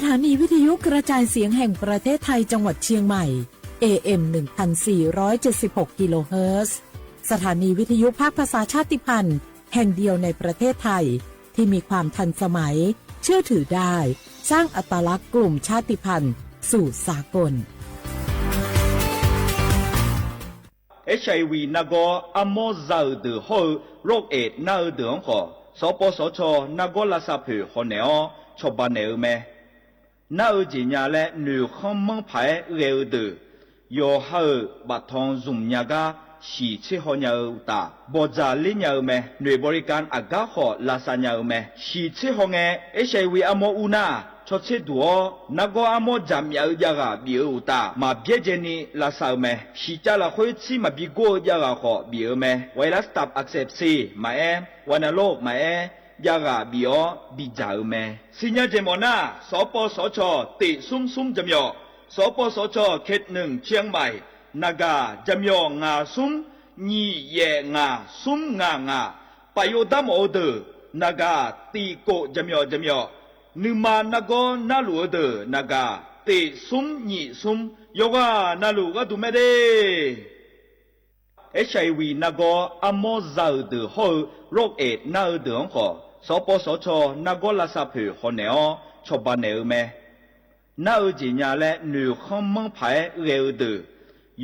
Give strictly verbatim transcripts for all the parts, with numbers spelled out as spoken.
สถานีวิทยุกระจายเสียงแห่งประเทศไทยจังหวัดเชียงใหม่ เอเอ็ม หนึ่งพันสี่ร้อยเจ็ดสิบหกกิโลเฮิรตซ์ สถานีวิทยุภาคภาษาชาติพันธุ์แห่งเดียวในประเทศไทย ที่มีความทันสมัย เชื่อถือได้ สร้างอัตลักษณ์กลุ่มชาติพันธุ์สู่สากล HIV nargawr armawr za-euq deuq hawr-eu โรคเอดส์ nar-eu deuq-anr khawf, sawqpawv sawqcaw nargawr lavsav poeq hawnaeq-awr cawba naeq-eu mae. Nar-eu jeq nya laer noeqkhanr manr paq-aer ghae-eu deuq, yawqha-euq baftanq zmq nya gar shiq tser haw nya-eu uqtaf, bawqdzaq ler nya-eu mae. Noeq บริการ aqgar khawf lavsav nya-eu mae. Shiq tser haw ngae, HIV armawr ur nar, caw tser duq-awr nargawr armawr jaqmyaf-eu javghaq bif-eu uqtaf, maq byaerdzae ni lavsav-eu mae. Shiqcav lafkhoer tsir maqbi gor-eu javghaq khawf bif-eu mae. ไวรัสตับอักเสบซี maqaer, วัณโรค maqaer, javghaq bif-awr bidzaq-eu mae. Siqnya jeq mawf nar, sawqpawv sawqcaw teq smr smr jaqmyawf, sawqpawv sawqcaw เขตหนึ่ง เชียงใหม่ naqgaq jaqmyawf ngaq smr nyiq yaef ngaq smr ngaq ngaq, paf yov dar mawf-eu deuq naqgaq tiq kof jaqmyawf jaqmyawf, nuima nargawr narluf-eu deuq naqgaq teq smr nyiq smr, yawqghaq navluf gharduq mae de. HIV nargawr armawr za-euq deuq hawr-eu โรคเอดส์ nar-eu deuq-anr khawf, sawqpawv sawqcaw nargawr lavsav poeq hawnaeq-awr cawba naeq-eu mae. Nar-eu jeq nya laer noeqkhanr manr paq-aer ghae-eu deuq,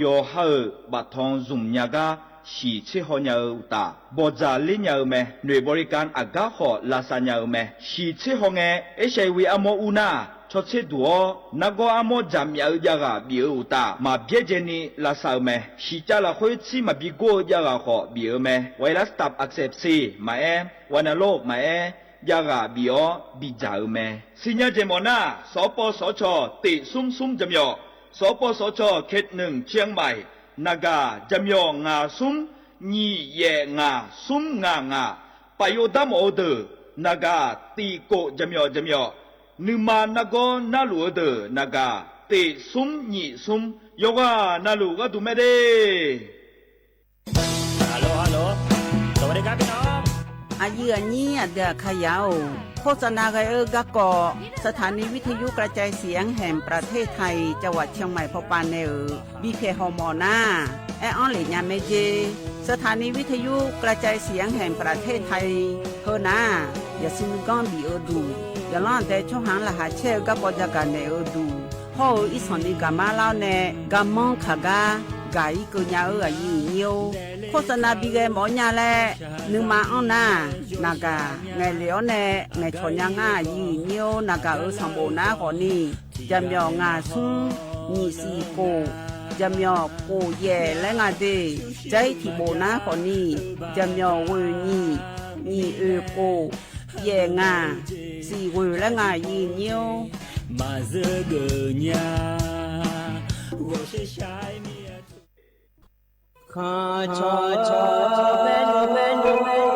yawqha-euq baftanq zmq nya gar shiq tser haw nya-eu uqtaf, bawqdzaq ler nya-eu mae. Noeq บริการ aqgar khawf lavsav nya-eu mae. Shiq tser haw ngae, HIV armawr ur nar, caw tser duq-awr nargawr armawr jaqmyaf-eu javghaq bif-eu uqtaf, maq byaerdzae ni lavsav-eu mae. Shiqcav lafkhoer tsir maqbi gor-eu javghaq khawf bif-eu mae. ไวรัสตับอักเสบซี maqaer, วัณโรค maqaer, javghaq bif-awr bidzaq-eu mae. Siqnya jeq mawf nar, sawqpawv sawqcaw teq smr smr jaqmyawf, sawqpawv sawqcaw เขตหนึ่ง เชียงใหม่ naqgaq jaqmyawf ngaq smr nyiq yaef ngaq smr ngaq ngaq, paf yov dar mawf-eu deuq naqgaq tiq kof jaqmyawf jaqmyawf, nuima nargawr narluf-eu deuq naqgaq teq smr nyiq smr, yawqghaq navluf gharduq mae de. Aqyuif aqnyir aqdui aqkaqyaq-or, โฆษณา ghae-eu garkawv สถานีวิทยุกระจายเสียงแห่งประเทศไทย จังหวัดเชียงใหม่ pawpav nae-euq bipyaeq hawmawf nar, aer-anr lef nya mae jer. สถานีวิทยุกระจายเสียงแห่งประเทศไทย heu nar, yasiq nuiganr bif-eu duq, yaqlanr aqdae tsawrhaq-anr laqkhaq caer-eu garkawv jagaq naeq-eu duq hawr-eu, irsanq ni gaqmar lar-awr nae garmanr kaq gar gaq-ir keuv nya-eu aqyuif aqnyir-or, โฆษณา bi ghae mawf-awr nya laer nuima anr nar, naqgaq ngaeqlef-awr nae ngaeqcawq nya ngar aqyuif aqnyir-or, naqgaq-euq sanqbof nar khawfni, jaqmyawf ngaq smr nyiq siq kof, jaqmyawf kof yaef laer nga de. Jair tiqbof nar khawfni, jaqmyawf ghoeq nyiq nyiq oeq kof yaef ngaq siq ghoeq laer nga aqyuif aqnyir-or. Maqzeur geuf nya, ghawqshaq shaq-aer mir-a. Khanq cawq cawq baer nmr baer nmr.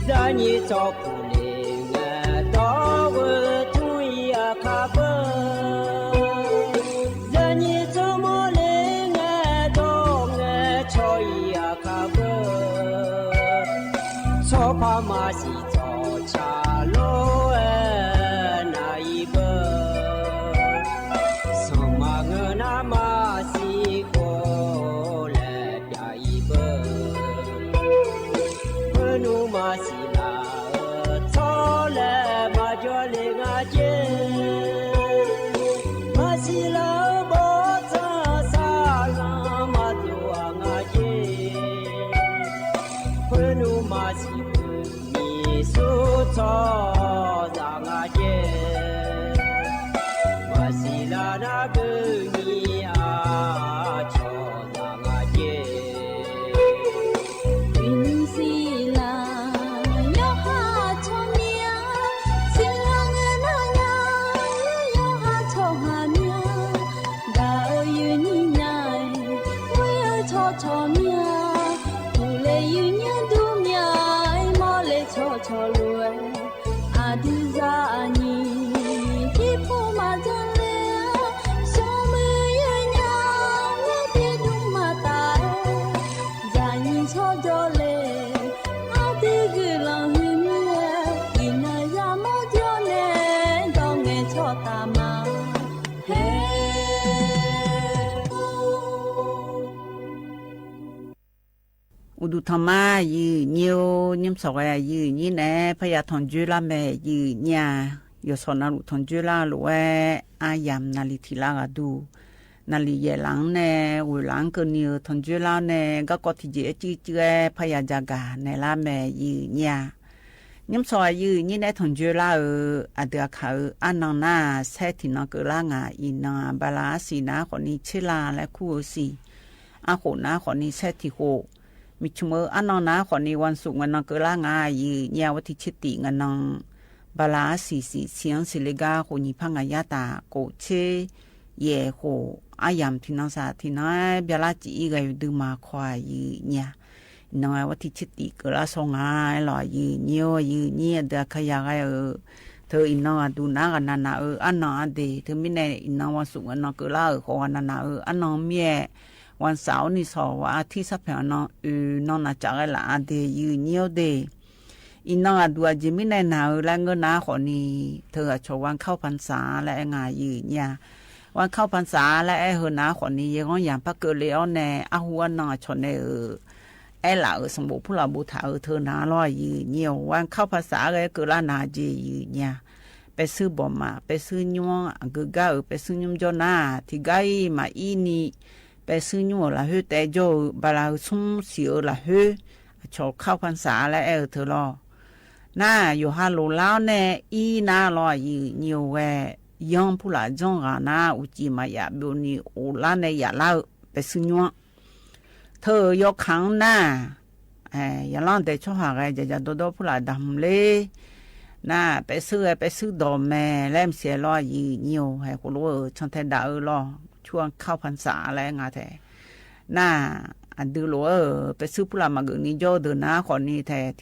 Zaqnyiq tsawrkuq le ngae dawr ghoe tmr-ir aqkar beu. Zaqnyiq tsawrmawr le ngae dawr ngae cawq-ir aqkar beu. Tsawrpar maqsiq tsawrca lof-aer nav-ir beu. Sanqma ngeur nar maqsiq khof laer pyav-ir beu. Khoernmr maqsiq laf-eu tsawrlaeq maqjawr le nga jer. Maqsiq laf-eu bawrtsanq saqlanq maqdov-aq nga jer. Khoernmr maqsiq khoeq nyiq sur tsawrhaqzaq nga jer. Maqsiq laf nar beu nyiq-aq cawqzaq nga jer. Uiqnymr siqlaq yawqha tsawrmyanr, siqlaq ngae nar nya, yawqha tsawrhaq myanr. Gaq-eu yuifnyir nya-aer, ghoer-eu tsawrcawq myanr. Uqle yuifnyir dur mya-aer, mawrle tsawrcawq lof-aer, aqdui zaqnyiq jirpov maqdzanr ler-a. Smrmuiq yaer nya, ngar tiqdmr maqtaf-aer, zaqnyiq tsawr Duqtanq ma, aqyuif nyir-or, nymr sawq ghae aqyuif nyir naeq-aer parya tanqjoer lar mae, aqyuif nyir-aq. Yawqsawq navluf tanqjoer lar-eu lof-aer, aryamq naqli tiq lar ghaqduq, naqli yaef laf-anr nae, ghoeq laf-anr keuvni-eu tanqjoer lar-awr nae, garkawv tiqjeq-aer cuivcuiv-aer parya jagaq naeq lar mae, aqyuif nyir-aq. Nymr sawq aqyuif nyir naeq-aer tanqjoer lar-euq aqdui aqkaq-euq arnan nar-aq, saer tiq nan keuvlar ngaq. Iqnan-aq, bala arsiq nar khawfni tser la laer kur-eu siq. Arkhof nar khawfni saer tiq khof. Miqcmq-eu arnan nar khawfni วันศุกร์ ngae nan keuvlar ngaq, aqyuif nyir-aq. วันที่ tser tiq ngae nan bala arsiq siq siq-anr siqle gar khof nyiq par ngaq yar taf khof tser yaeq khof aryamq tiq nan saq tiq nan-aer byalar cif-ir ghae-eu duima kawq, aqyuif nyir-aq. Iqnan-aer วันที่ tser tiq keuvlar shawr nga-aer lawq, aqyuif nyir-or, aqyuif nyir aqdui aqkaq yaq ghae-euq teu iqnan aqduq nar ghaqnaq naq-eu arnan aqdui teumirnae iqnan วันศุกร์ ngae nan keuvlar-euq khawf ghaqnaq naq-eu arnan mir-aer, วันเสาร์ ni sawq วันอาทิตย์ sarpaeq-anr nan oeq nan naqcaf ghae laf-a de, aqyuif nyir-or de. Iqnan aqduq aqjeq mirnae naq-eu laer ngeur nar khawfni, teu aqcawq วันเข้าพรรษา laer aer nga, aqyuif nyir-aq. วันเข้าพรรษา laer aer-eu nar khawfni, yaeqghanr yamq par keuvle-awr nae arhu arnan aqcawq nae-euq aerlaf-euq sanqbof purlaf boftaq-eu teu nar lawr, aqyuif nyir-or. วันเข้าพรรษา ghae keuvlar nar jeq, aqyuif nyir-aq. Paevshuir bawqmaf paevshuir nymr-anr aqgeu gar-euq paevshuir nymr jawr nar-aq, tiqgar-ir maqir ni paevshuir nymr-euq lafkhoer taev jawr-eu bala-eu smr siq-eu lafkhoer aqcawq เข้าพรรษา laer aer-eu teu lawr. Nar-aq, yawqha loqlar-awr nae ir nar lawr, aqyuif nyir-or, ghae yanr purlaf janr ghaq nar uqcif maqyaf byovni of lar nae yaf lar-eu paevshuir nymr-anr teu-euq yawkaq-anr nar-aq, yaqlanr dae tsawrhaq ghae jaqjaq dawrdawr purlaf daqhmq ler nar-aq, paevshuir ghae paevshuir dawq mae laer maqsiq-aer lawr, aqyuif nyir-or. Haeq khof lof-eu cantae daf-eu lawr, ช่วงเข้าพรรษา laer nga tae nar-aq, aqdui lof-aer-euq paevshuir purlaf maqgeuf ni jawr-eu deuq nar khawfni tae,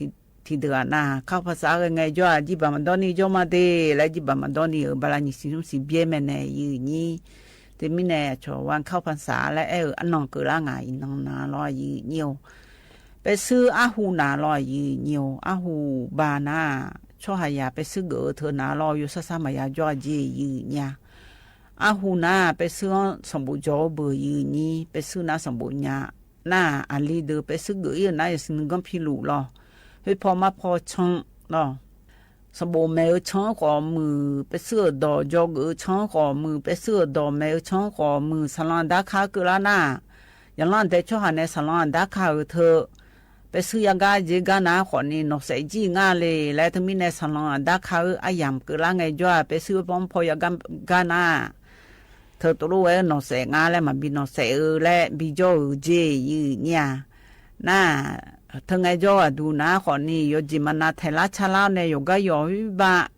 tiqdeuq-aq nar-aq, เข้าพรรษา ghae ngaejawr-aq jirbaq maqdawr ni jawr ma de laer, jirbaq maqdawr ni-euq bala nyiq siq nymr siq byaer mae nae, aqyuif nyir. Teumirnae aqcawq วันเข้าพรรษา laer aer-eu arnan keuvlar ngaq, iqnan nar lawr, aqyuif nyir-or. Paevshuir arhu nar lawr, aqyuif nyir-or. Arhu ba nar-aq, tsawrhaqzaq paevshuir geuf-eu teu nar lawr, yawsar sar maqya jawr-a jeq, aqyuif nyir-aq. Arhu nar-aq, paevshuir-anr sanqbof jawq-eu beuq, aqyuif nyir. Paevshuir nar sanqbof nya nar-aq, aqli deuq paevshuir geuf-ir-euq nar yasiq nuiganr piluf lawr, khoerpaw marpaw can lawr. Sanqbof maeq-eu can-anr khawf muiq, paevshuir-euq dawq jawgeuf-eu can-anr khawf muiq, paevshuir-euq dawq maeq-eu can-anr khawf muiq, saqlanq aqdar ka-aer keuvlar nar-aq, yaqlanr aqdae tsawrhaq nae saqlanq aqdar ka-euq teu paevshuir yagar jeq gar nar khawfni nawqsaef jir ngar le laer, teumirnae saqlanq aqdar ka-eu aryamq keuvlar ngaejawr-aq, paevshuir paw-anr paw yagar gar nar-aq, teu tov lof-aer nawqsaef nga laer maqbi nawqsaef-eu laer bijawr-euq jeq, aqyuif nyir-aq. Nar-aq, teu ngaejawr aqduq nar khawfni yawqjeq maqnav taeqlar carlar-awr nae yawqgar yawq-ir ba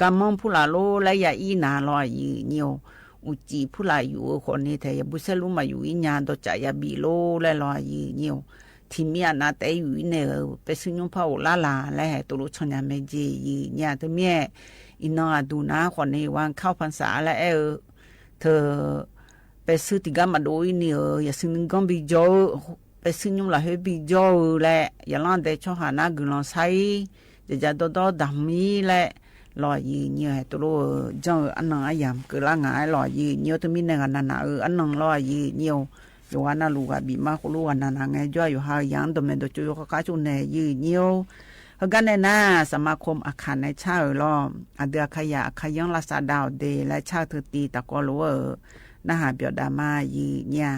garmanr purlaf lor laer ya-ir nar lawr, aqyuif nyir-or. Uqcif purlaf yuf-eu khawfni tae yaqbur saerlur maqyuf-ir nya dawqcaf yabif lor laer lawr, aqyuif nyir-or. Tiqmir aqnav taef-aer yuf-ir naeq-euq paevshuir nymr par ghoflar laq laer haeq tov lof can nya mae jeq, aqyuif nyir-aq. Teumirnae iqnan aqduq nar khawfni วันเข้าพรรษา laer aer-eu teu paevshuir tiqgar maqdov-ir ni-euq yasiq nuiganr bijawr-eu, paevshuir nymr lafkhoer bijawr-eu laer yaqlanr aqdae tsawrhaq nar guiqlanq sar-ir, jaqjaq dawrdawr daqhmq-ir laer lawr, aqyuif nyir-or. Haeq tov lof-eu janr-eu arnan aryamq keuvlar ngaq-aer lawr, aqyuif nyir-or. Teumirnae ghaqnav naq-eu arnan lawr, aqyuif nyir-or. Yawqghaq navluf ghaq bif ma khoerlof ghaqnav naq ngaejawr-aq, yawqha-euq yamq-anr dawqmaeq dawqtsov yawkhav khav tsov naeq, aqyuif nyir-or. Heugar nae nar, saqma kom aqkaq nae car-euq lawr, aqdui aqkaq yaq aqkaq yanr lavsav dav-awq de laer car-eu teu tiv taqkawv lof-aer-euq narhaq byawq dav ma, aqyuif nyir-a.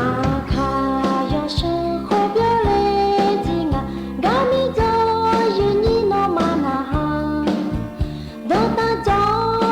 Aqkaq yawshuif khoerbyov le jir nga, garmi jawr yawnyir nawmaf naq ha. Dawqtaq jawr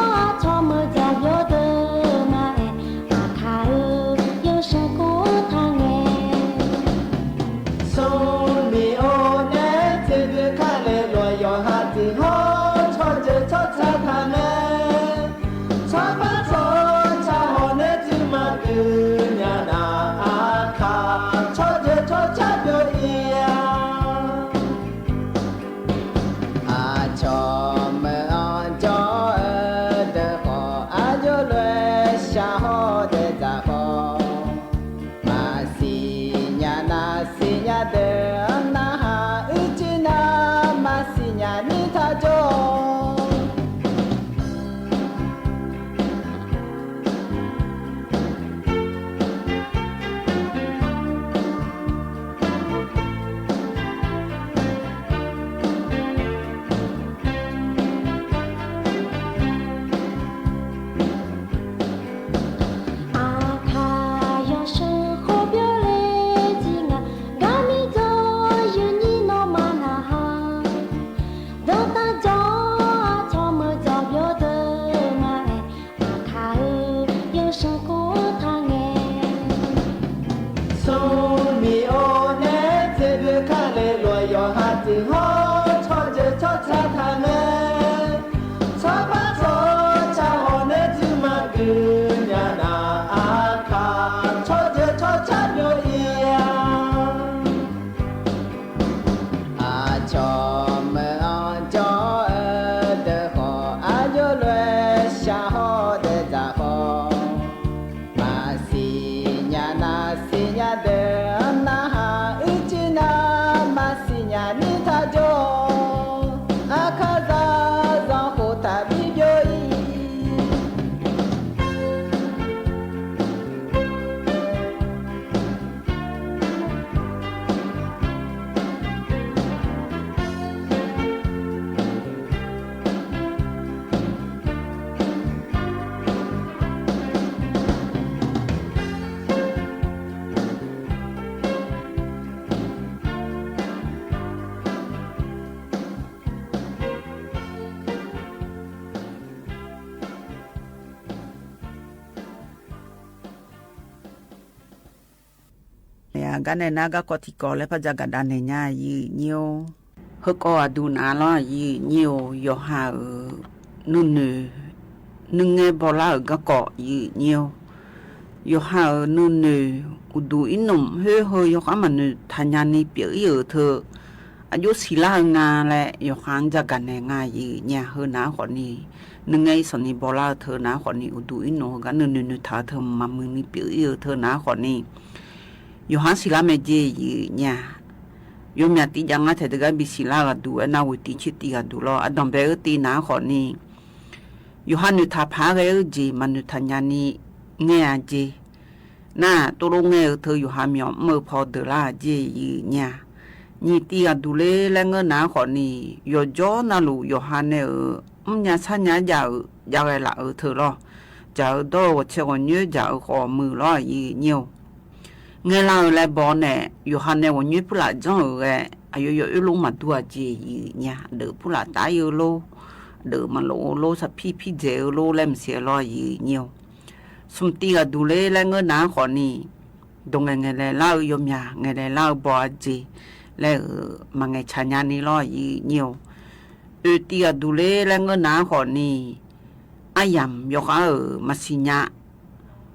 Siqnya deuq-anr narhaq ircir nar, maqsiqnya ni taq jawr-awq. Aqkaqzaq zanqkhof taqbi byov-ir. Aqgar nae nar garkawv tiqkawv laer par jagaq dav naeq nya aqyuif nyir-or. Heukawv aqduq navluf aqyuif nyir-or, yawqha-euq nuinoeq nuingae bawlar-euq garkawv aqyuif nyir-or. Yawqha-euq nuinoeq uqduq irnmq khoer heu yawkhar maqnoeq taqnya ni pyeuf-ir-euq teu, aqjox siqlar-eu nga laer yawqha-anr jagaq naeq nga aqyuif nyir-a. Heu nav-anr khawfni nuingae irsanq ni bawlar-eu teu nav-anr khawfni, uqduq irnmq heugar nuinoeq noeqtaq-eu teu maqmuiq ni pyeuf-ir-euq teu nav-anr khawfni, yawqha-anr siqlar mae jeq aqyuif nyir-a. Yawmyaq tiv jav ngar taeq deugar bisiqlar-eu aqduq aernar, ghoeqtiv tsertiv aqduq lawr. Aqdanqbae-eu tiv nav-anr khawfni, yawqha noeqtaq paq-aer ghae-eu jeq maqnoeq taqnya ni ngae-a jeq. Nar-aq, tovlof ngae-eu teu yawqha myawq mr-eu paw deuq lar-aq jeq aqyuif nyir-a. Nyiq tiv aqduq ler laer ngeur nav-anr khawfni, yawqjawr navluf yawqha nae-euq mrnya sarnya jav-euq jav ghae laf-eu teu lawr. Dzaq-eu dawr-eu ghawqtsaev ghawqnyoer dzaq-eu khawf muiq lawr aqyuif nyir-or. Ngaelar-eu laer baw-awr nae, yawqha nae ghawqnyoer purlaf janr-euq ghae, aqyawf yawoer lor maqdur-a jeq aqyuif nyir-a. Aqdeuq purlaf taf-ir-eu lor, aqdeuq maqlof-eu lor, sarpir pir dzaeq-eu lor laer maqsiq-aer lawr aqyuif nyir-or. Smq tiv aqduq ler laer ngeur nav-anr khawfni, dawq ngaeqngaeq laelar-eu yawmyaq ngaeqlaelar-eu baw-a jeq laer-euq maqngaeq tsaq nya ni lawr aqyuif nyir-or. Oeq tiv aqduq ler laer ngeur nav-anr khawfni, aryamq yawkhar-euq maqsiq nya.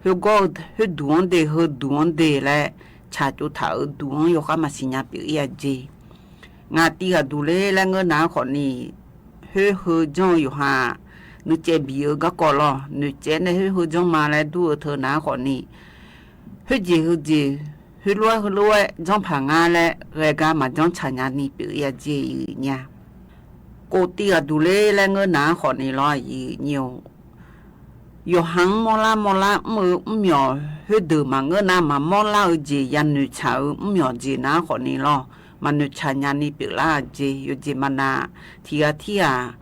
Khoergawr khoerduq-anr de, heuduq-anr de laer tsaq tsov taq-euq duq-anr yawkhar maqsiq nya pyeuf-ir-a jeq. Ngaq tiv aqduq ler laer ngeur nav-anr khawfni, khoer heu janr-eu yawqha nuicaev bif-eu garkawv lawr. Noeqcaev nae khoer heu janr ma laer dur-eu teu nav-anr khawfni, khoerjeq heujeq, khoerlof-aer heulof-aer janr paq ngar laer ghae gar maqjanr tsaq nya ni pyeuf-ir-a jeq aqyuif nyir-a. Kov tiv aqduq ler laer ngeur nav-anr khawfni lawr aqyuif nyir-or. Yawqha-anr mawrlar mawrlar mr-eu mrmyawq khoerdeuq maqngeur nar, maqmawr lar-eu jeq yanoeq tsaq-eu mrmyawq jeq nav-anr khawfni lawr. Maqnoeq tsaq nya ni pyeuflar-aq jeq. Yawqjeq maqnav tiq ghaq tirghaq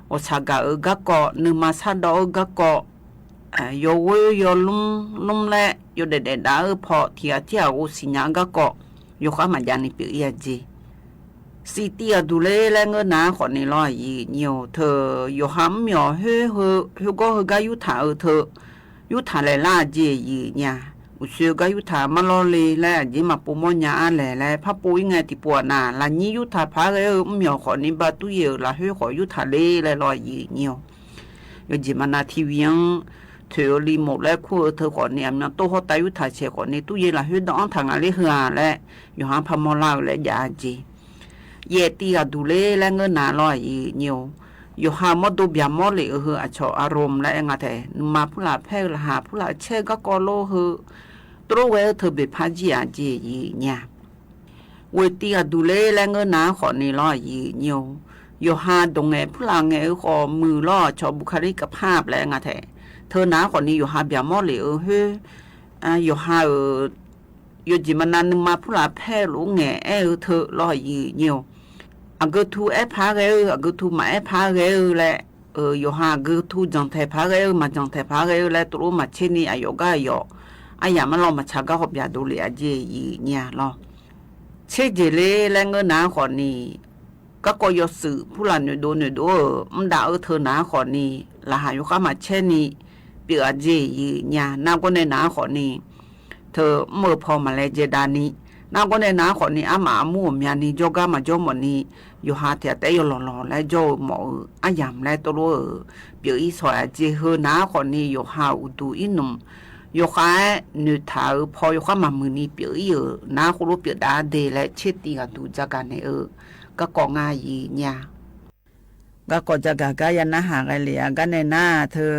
ghawqshaq gaq-eu garkawv, nuima shardawv-eu garkawv, yawghoer yawlmr lmr laer yawdaef daef dav-eu paw tiq ghaq tirghaq ghovsiq nya-eu garkawv, yawkhar maqjav ni pyeuf-ir-a jeq. Siq tiv aqduq ler laer ngeur nav-anr khawfni lawr aqyuif nyir-or. Teu yawqha mrmyawq khoer heu khoergawr heugar yurtaq-eu teu yurtaq laeq lar-aq jeq aqyuif nyir-a. Uqshoe gar yurtaq mar lawr le laer aqjeq maqpov mawrnya-ar laeq laer par pov-ir ngae tiqpov-aq nav, lafnyir yurtaq paq-aer ghae-eu mrmyawq khawfni ba turyaer-euq lafkhoer khawf yurtaq ler laer lawr aqyuif nyir-or. Yawqjeq maqnav tiqviq-anr toeq-eu li mof laer kur-eu teu khawfni, aqmyan tov hawrtav yurtaq shaeq khawfni, turyaer lafkhoer danr-anr taq ngaq ler heu-aq laer, yawqha-anr par mawrlar-eu laer jav-a jeq. Yaeq tiv aqduq ler laer ngeur nav lawr aqyuif nyir-or. Yawqha mawrdo byaqmawr lef-eu heu aqcawq aqromq laer aer nga taef, nuima purlaf paer-eu laqkhaq purlaf caer-eu garkawv lor heu, tov lof ghae-eu teu beqpar jir-aq jeq aqyuif nyir-a. Ghoeq tiv aqduq ler laer ngeur nav-anr khawfni lawr aqyuif nyir-or. Yawqha dawq ngaeq purlaf ngaeq-eu khawf muiq lawr aqcawq buqkaqlir kavpar laer aer nga taef. Teu nav-anr khawfni yawqha byaqmawr lef-eu khoer, yawqha-euq yawqjeq maqnav nuima purlaf paer-eu lof-aer ngaeq aer-eu teu lawr aqyuif nyir-or. Aqgeu tu aer paq-aer ghae-eu, aqgeu tu maqaer paq-aer ghae-eu laer, yawqha aqgeu tu janqtaeq paq-aer ghae-eu, maqjanqtaeq paq-aer ghae-eu laer tov lof maqtser ni aqyawf gar aqyawf aryamq mar lawr maqtsaq gar hawbya dovlef-a jeq aqyuif nyir-a lawr. Tser jeq ler laer ngeur nav-anr khawfni, garkawv yawshuif purlaf noeqdov noeqdov-euq mr dav-eu teu nav-anr khawfni, laqkhaq yawkhar maqcaer ni pyeuf-a jeq aqyuif nyir-a. Nargawr nae nav-anr khawfni, teu mr-eu paw maqlaejae dav ni, nargawr nae nav-anr khawfni armaf armur ghawqmyani jawrgar maqjawr mawfni, yawqha tiq ghaq taef-aer yawlawq lawq laer jawr-eu mawf-euq aryamq laer tov lof-euq pyeuf-ir shawq-a jeq heu nav-anr khawfni, yawqha-euq uqduq irnmq yawkhav-aer noeqtaq-euq paw yawkhar maqmuiq ni pyeuf-ir-euq nar, khoerlof pyeuf dav-a de laer tser tiv ghaqduq jagaq naeq-eu garkawv nga aqyuif nyir-a. Garkawv jagaq gar ya narhaq ghae lef-a. Gar nae nar-aq, teu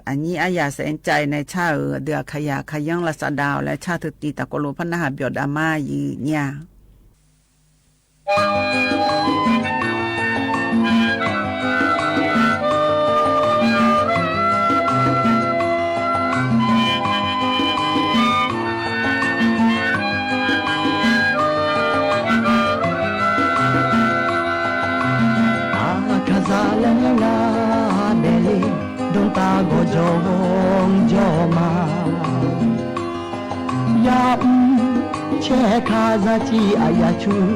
aqnyir aryaq saef-anr cav-ir nae car-euq aqdui aqkaqyaq aqkaqyanr lavsav dav-awq laer car teu tiv taqkawv lof par narhaq byawq dav ma yif nya. Aqkaqzaq laer ngar daefle, dmqtav gawqjawq jawr ma. Yamr caer kazar civ aqyaf cur,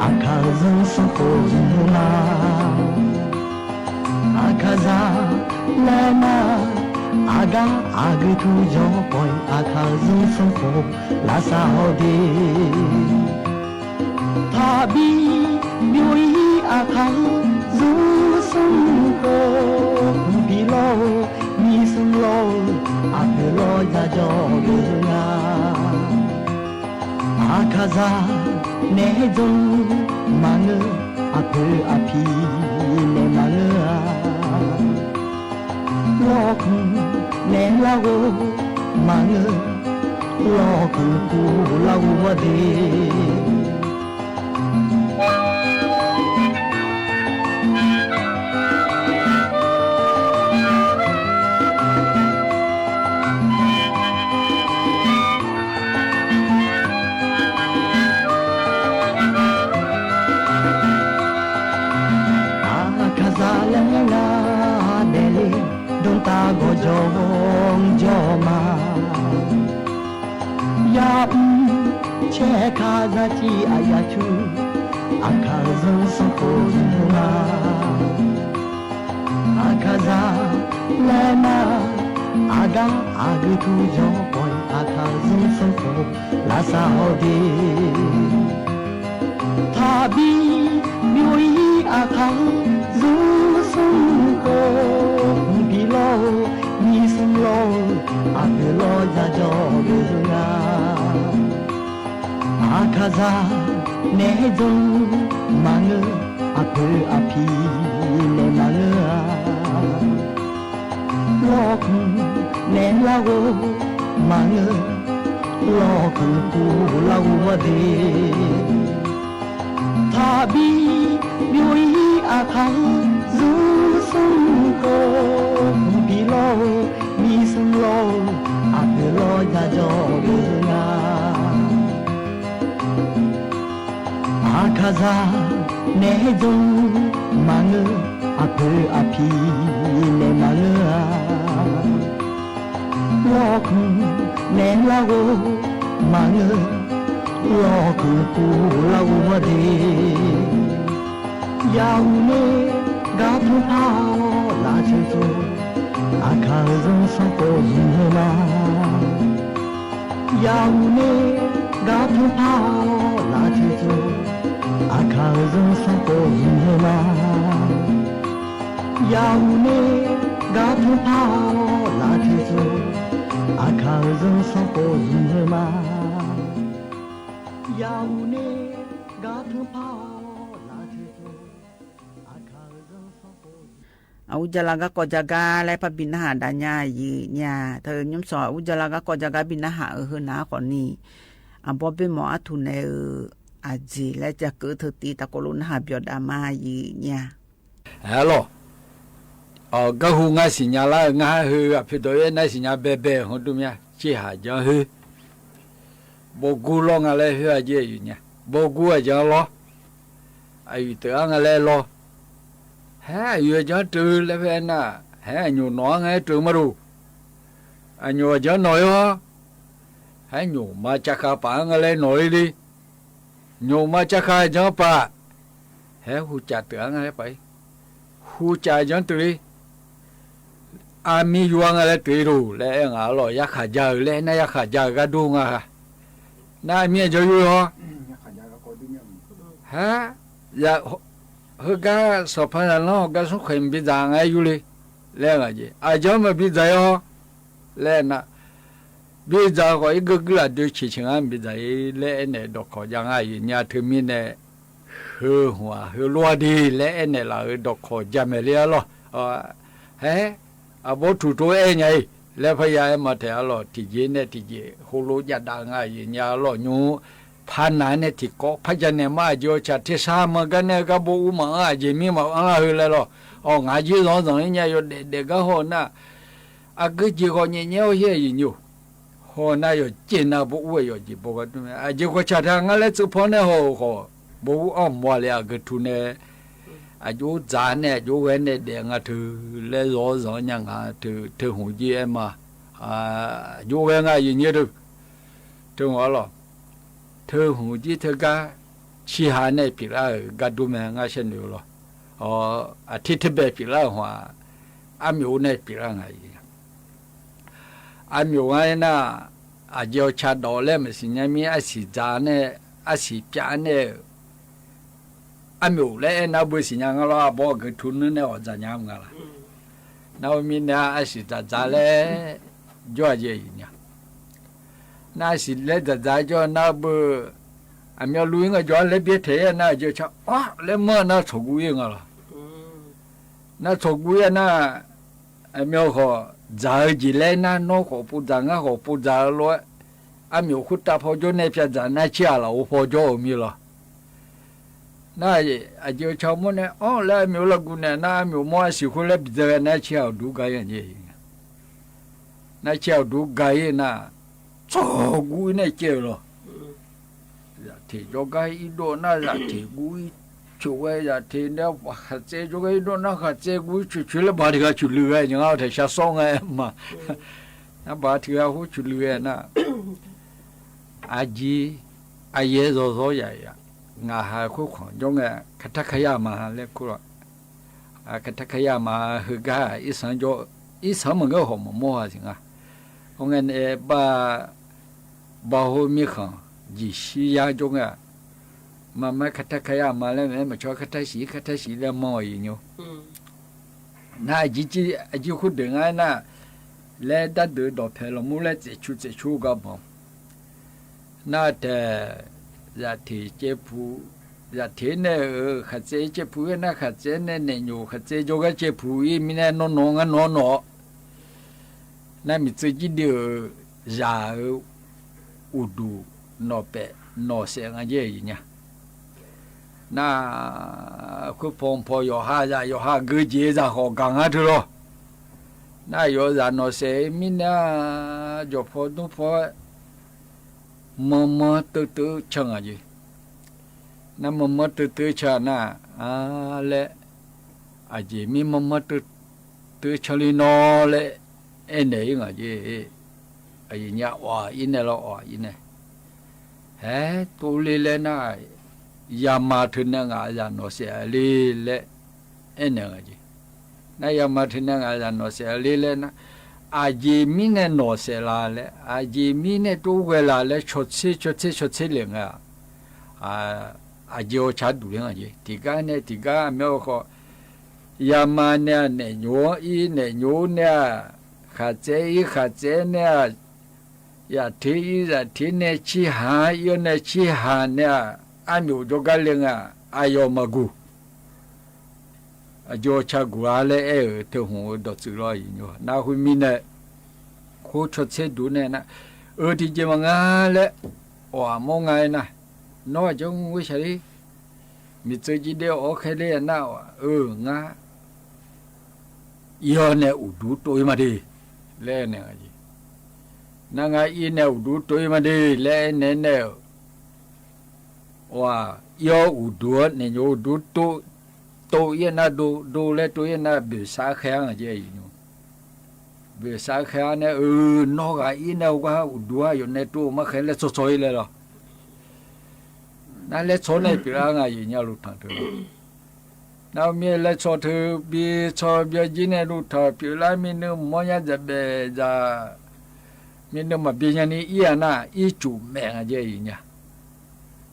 aqkaq-euq zanrsanrkhof zmq-eu ma. Aqkaqzaq laer nar, aqgar aqgeu tur jawr khawf-iq, aqkaq-euq zanrsanrkhof lavsav-awr de. Taqbi byov-ir aqkaq-euq zanrsanrkhof, mqbi lawr-eu, misanr lawr-eu, aqpoeq lawr yajawr-eu nga. Aqkaqzaq naeq-aer jan maqngeur, aqpoeq aqpiq naeq maqngeur-a. Lawrkanq naeq-aer larghov maqngeur, lawrkanq kuv larghov-awr de. Aqkaqzaq laer ngar daefle, dmqtav gawqjawq jawr ma. Yamr caer kazar civ aqyaf cur, aqkaq-euq zanrsanrkhof zmq-eu ma. Aqkaqzaq laer nar, aqgar aqgeu tur jawr khawf-iq, aqkaq-euq zanrsanrkhof lavsav-awr de. Taqbi byov-ir aqkaq-euq zanrsanrkhof, mqbi lawr-eu, misanr lawr-eu, aqpoeq lawr yajawr-eu nga. Aqkaqzaq naeq-aer jan maqngeur, aqpoeq aqpiq naeq maqngeur-a. Lawrkanq naeq-aer larghov maqngeur, lawrkanq kuv larghov-awr de. Taqbi byov-ir aqkaq-euq zanrsanrkhof, mqbi lawr-eu, misanr lawr-eu, aqpoeq lawr yajawr-eu nga. Aqkaqzaq naeq-aer jan maqngeur, aqpoeq aqpiq naeq maqngeur-a. Lawrkanq naeq-aer larghov maqngeur, lawrkanq kuv larghov-awr de. Yawuiq nae gar tanrpar-awr lafceuq tsov, aqkaq-euq zanrsanrkhof zmq-eu ma. Yawuiq nae gar tanrpar-awr lafceuq tsov, aqkaq-euq zanrsanrkhof zmq-eu ma. Yawuiq nae gar tanrpar-awr lafceuq tsov, aqkaq-euq zanrsanrkhof zmq-eu ma. Yawuiq nae gar tanrpar-awr lafceuq tsov, aqkaq-euq zanrsanrkhof zmq-eu ma. Aqur jala garkawv jagar laer parbi narhaq dav nya-iq nya. Teu nymr sawq aqur jala garkawv jagar bi narhaq-euq heu naq-aer khawfni, aqbawr boermawf artuq naeq-euq aqjeq laer jakeuv teu tiv taqkawv lof narhaq byawq dav ma-iq nya. Aerlawq, garhu ngar siqnya lar-eu ngar heu aqpoeq dawq-aer nar siqnya baebae-euq hawr dur mya. Tserhaq janr khoer, bawrgur lawr nga laer khoer-aq jeq aqyuif nya. Bawrgur aqjan lawr, aqyuif teuq-ar nga laer lawr. Haer aqyuif aqjan teuv laer khoer aernar, haer aqnyoq nawq-ar nga laer teuv maqloq. Aqnyoq aqjan nawq-ir-awr, haer nyoqma cavkhav paf-anr nga laer nawq-ir le. Nyoqma cavkhav aqjan paf, haer hucaf teuq-ar nga laer paf-ir. Hucaf aqjan teuq-ir. Armir yur-ar nga laer teuq-ir loq laer aer ngaq-ar lawq. Yarkhaq ja-euq laer aernar yarkhaq ja-euq ghardur nga ha. Nar armir aqjan yur-awr, haer, heugar sanqpaq zaqlanr hawqgar smrkhoeq maqbi dzaq nga-aer yur le laer ngaq jeq. Aqjan maqbi dzaq-ir-awr laer aernar, bi dzaq khawf irgeu guirlaf doe ceqceq ngar maqbi dzaq-ir laer aernaeq dawqkawq jav nga aqyuif nya. Teumirnae heu hmq-aq heulof-a de laer aernaeq laf-euq dawqkawq jamaeq ler-ar lawq. Haer, aqbawr tuq tov-aer nya-iq laer parya aer ma taeq-ar lawq. Tiqjeq nae tiqjeq heulof jadav nga aqyuif nya lawq nymr. Par nav-aer nae tiqkawv par janaeq ma. Aqjeq awqcaq tersar ma gar nae gar bo ur maqanr, aqjeq mir maqanr lar heu laer lawq. Awq, ngaq jir zanq zanq-ir nya yawdaef daef gar haw nar, aqgeu jeq ghawq nyaef nyaef-awr her aqyuif nyoq. Haw nar yawqjeq nar bo ur-aer yawqjeq baw gar dur mae. Aqjeq ghawqcaq taq ngar laer tseuv paw nae haw-euq khawf, bo ur anr mawr-a le. Aqgeu tu nae aqjox dzaq nae aqjox ghae nae daef nga teu laer zawr zanq-anr nya nga teu, teu hmq jir aer ma. Aqjox ghae nga aqyuif nyaef teu, teu hmq-ar lawq. Teu hmq jir teugar ciqha nae pyeuflar-euq gar dur mae ngar shaer noeq-eu lawq. Aqtir teubae pyeuflar-euq hmq-aq, armyof nae pyeuflar nga. Armyof ngar aernar, aqjeq awqcaq dawq laer maqsiq nya mir, arsiq dzaq nae, arsiq pyav nae-euq armyof laer aernar beu siqnya ngar lawr. Arbawr aqgeu tu nuir nae awq dzaq nya-eu nga laq. Nar-eu mirnae arsiq dzaq dzaq laer jawr-a jeq nya. Nar arsiq laer dzaq dzaq jawr nar beu, aqmyanluf-ir nga jawr-ar laer byaer taeq-ir nar aqjeq awqcaq ar laer manr nar tsawqguv-ir nga laq. Nar tsawqguv-ir nar, aqmyan khawf dzaq-eu jeq laer nar nawr khawf pov dzaq ngar khawf pov dzaq-eu lof-aer, armyof khoertav paw jawr nae pyavdzaq nar cir-aq lafov paw jawr-euq mir lawq. Nar aqjeq awqcaq mawr nae anr laer armyof larguv naeq nar armyof mawr arsiq khoer laer bidzae ghae nar cir-aq uqduq gar-ir aqjeq. Nar cir-aq uqduq gar-ir nar, tsawqguv-ir nae caev-euq lawq. Zaqteq jawrgar irdov nar zaqteq guv-ir coeq ghae, zaqteq nae khaqtsaev jawrgar irdov nar khaqtsaev guv-ir coeq coeq laer baq tiq ghaq coeq luiq ghae ngar taeq shar sawr ngae ma. Nar baq tiq ghaq khoer coeq luiq ghae nar, aqjeq, aqyaer zawzawr yaf yaf, ngaq ha khoerkhanq jawr ngae, kaqtar kaqyar ma laer kur-a. Kaqtar kaqyar ma heugar-aq, irsanq maqngeur hawq maqmawr-a siq nga. Khoerngae nae bar, bar hawr mirkhanq jeqshir yar jawr ngae-aq, maqmaer kaqtar kaqyar ma laer maqaer maqcawq kaqtar siq kaqtar siq laer manr-awq aqyuif nymr. Nar aqjeq khoerdeuq nga aernar, laer dardeuq dawqpae lawqmur laer tsaefcu tsaefcu gar banq. Nar taeq, zaqteq caevpuq, zaqteq nae-euq khaqtsaev caevpuq-ir nar khaqtsaev nae naeqnyoq khaqtsaev jawrgar caevpuq-ir mirnae nawr nawq ngar nawq nawq. Nar miqtsuiv jir de-euq zaq-euq uqduq nawqpaef nawqsaef nga jaer-eu nya. Nar khoerpaw paw yawqha zaq yawqha geujeq zaq khawf gaq ngar teu lawr. Nar yawqha zaq nawqsaef-eu mirnae-a, jawqpaw dmrpaw-aer manrmanr teuv teuv can ngaq jeq. Nar manrmanr teuv teuv can nar-a laer, aqjeq mir manrmanr teuv teuv can le nawr laer aernaeq-ir ngaq jeq. Aqyuif nya awq-ir nae lawr awq-ir nae, haer tov le laer nar, yama teu nae ngaq zaq nawqsaef-a le laer aernaeq ngaq jeq. Nar yama teu nae ngaq zaq nawqsaef-a le laer nar, aqjeq mirnae nawqsaef la laer, aqjeq mirnae tov ghae la laer cawtser cawtser cawtser le ngae-aq, aqjeq awqcaq duq le ngaq jeq. Tiqgar nae tiqgar aqmyan-eu khawf, yama nae-aq naeqnyoq-anr ir, naeqnyoq-or nae-aq khaqtsaev ir, khaqtsaev nae-aq zaqteq ir, zaqteq nae cirhaq-anr ir-awr nae cirhaq nae-aq armyof jawrgar le nga, aqyawf maqguq. Aqjeq awqcaq guq-a laer aer-euq teu hmq-eu dawqtsuif lawr-a. Nar khoermirnae, khoer cawtser duq nae nar, eu tiqjeq maqnga laer awq-aq mawr nga aernar, nawr aqjeq mr ghoer shaqler, miqtsuiv jir de-awr khaerler-a nar-aq, eu ngar ir-awr nae uqduq tov-ir ma de laer aernaeq-a jeq. Nar ngar ir nae uqduq tov-ir ma de laer aernaeq nae-euq, awq-aq ir-awr uqduq-anr naeqnyoq uqduq tov, tov-ir nar dov, dov laer tov-ir nar boeqsar khaer-anr ngaq jeq-a. Boeqsar khaer-anr nae, eu, nawr ghaq ir nae-eu gar uqduq-anr aqyawf nae tov-eu markhaer laer tsawrtsawr-ir laer lawr. Nar laer tsawr nae pyeuflar nga aqyuif nya luf tanq teu. Nar mir laer tsawr teu bi tsawr byan jir nae luf tanq pyeuflar mirnuiv mawrnya dzaqbaef dzaq, mirnuiv maqbi nyani ir-a nar ircuf maeq nga jeq-a nya.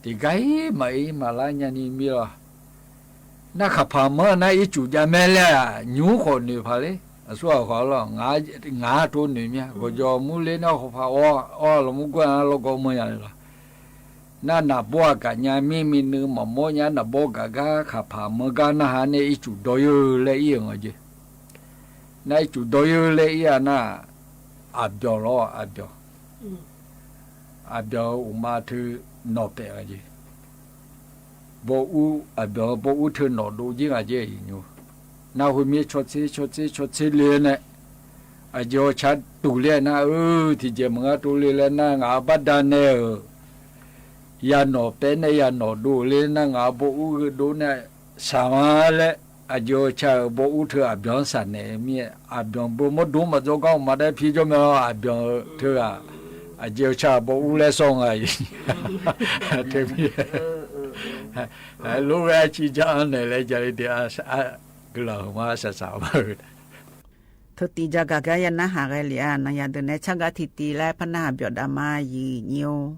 Tiqgar ir maqir maqlar nyani mir lawr. Nar khaqpaq manr nar ircuf jav mae laer-aq nymq-mr khawf noeq paq ler. Aqsur ghaq khawf lawr, ngaq-anr tov noeq mir-a. Gawqjawq mur ler nar khawqpaq awr, awr lawqmur gawr-a lawrgawv manr nya le lawr. Nar naqbawr-aq gaqnya mir, minuiv maqmawr nya, naqbawr gaq gar khaqpaq manr gar narhaq nae ircuf dawr-eu laer ir-euq nga jeq. Nar ircuf dawr-eu laer ir-a nar, aqbyawq lawr, aqbyawq. Aqbyawq-euq uqma teu nawq paef nga jeq. Bawr ur, aqbyawq-eu bawr ur teu nawq dov jir nga jeq. Nar khoermir cawtser cawtser cawtser le-aer nae, aqjeq awqca duq le-aer nar-eu, tiqjeq maqngar dov le laer nar, ngaq-euq barda nae-euq yanawq paef nae yanawq dov le nar, ngaq-euq bawr ur gheudov nae shaq-a laer, aqjeq awqca-euq bawr ur teu aqbyawq-anr shaqnaeq-eu mir-aer, aqbyawq beu mawrdo maqdzawr gar uqma daer pir jawr mae-awr, aqbyawq-eu teu-aq, aqjeq awqca-euq bawr ur laer sawr nga-iq. Teu mir-aer, lor ghae civ jar-anr naeq laer jale de-a, guiqlanq heuq ma shaqshaq ma-eu. Teutiv jagaq gar ya narhaq ghae lef-a, nanqyaq deuq nae car gar tiqtiv laer par narhaq byawf dav ma, yiq nyir-or.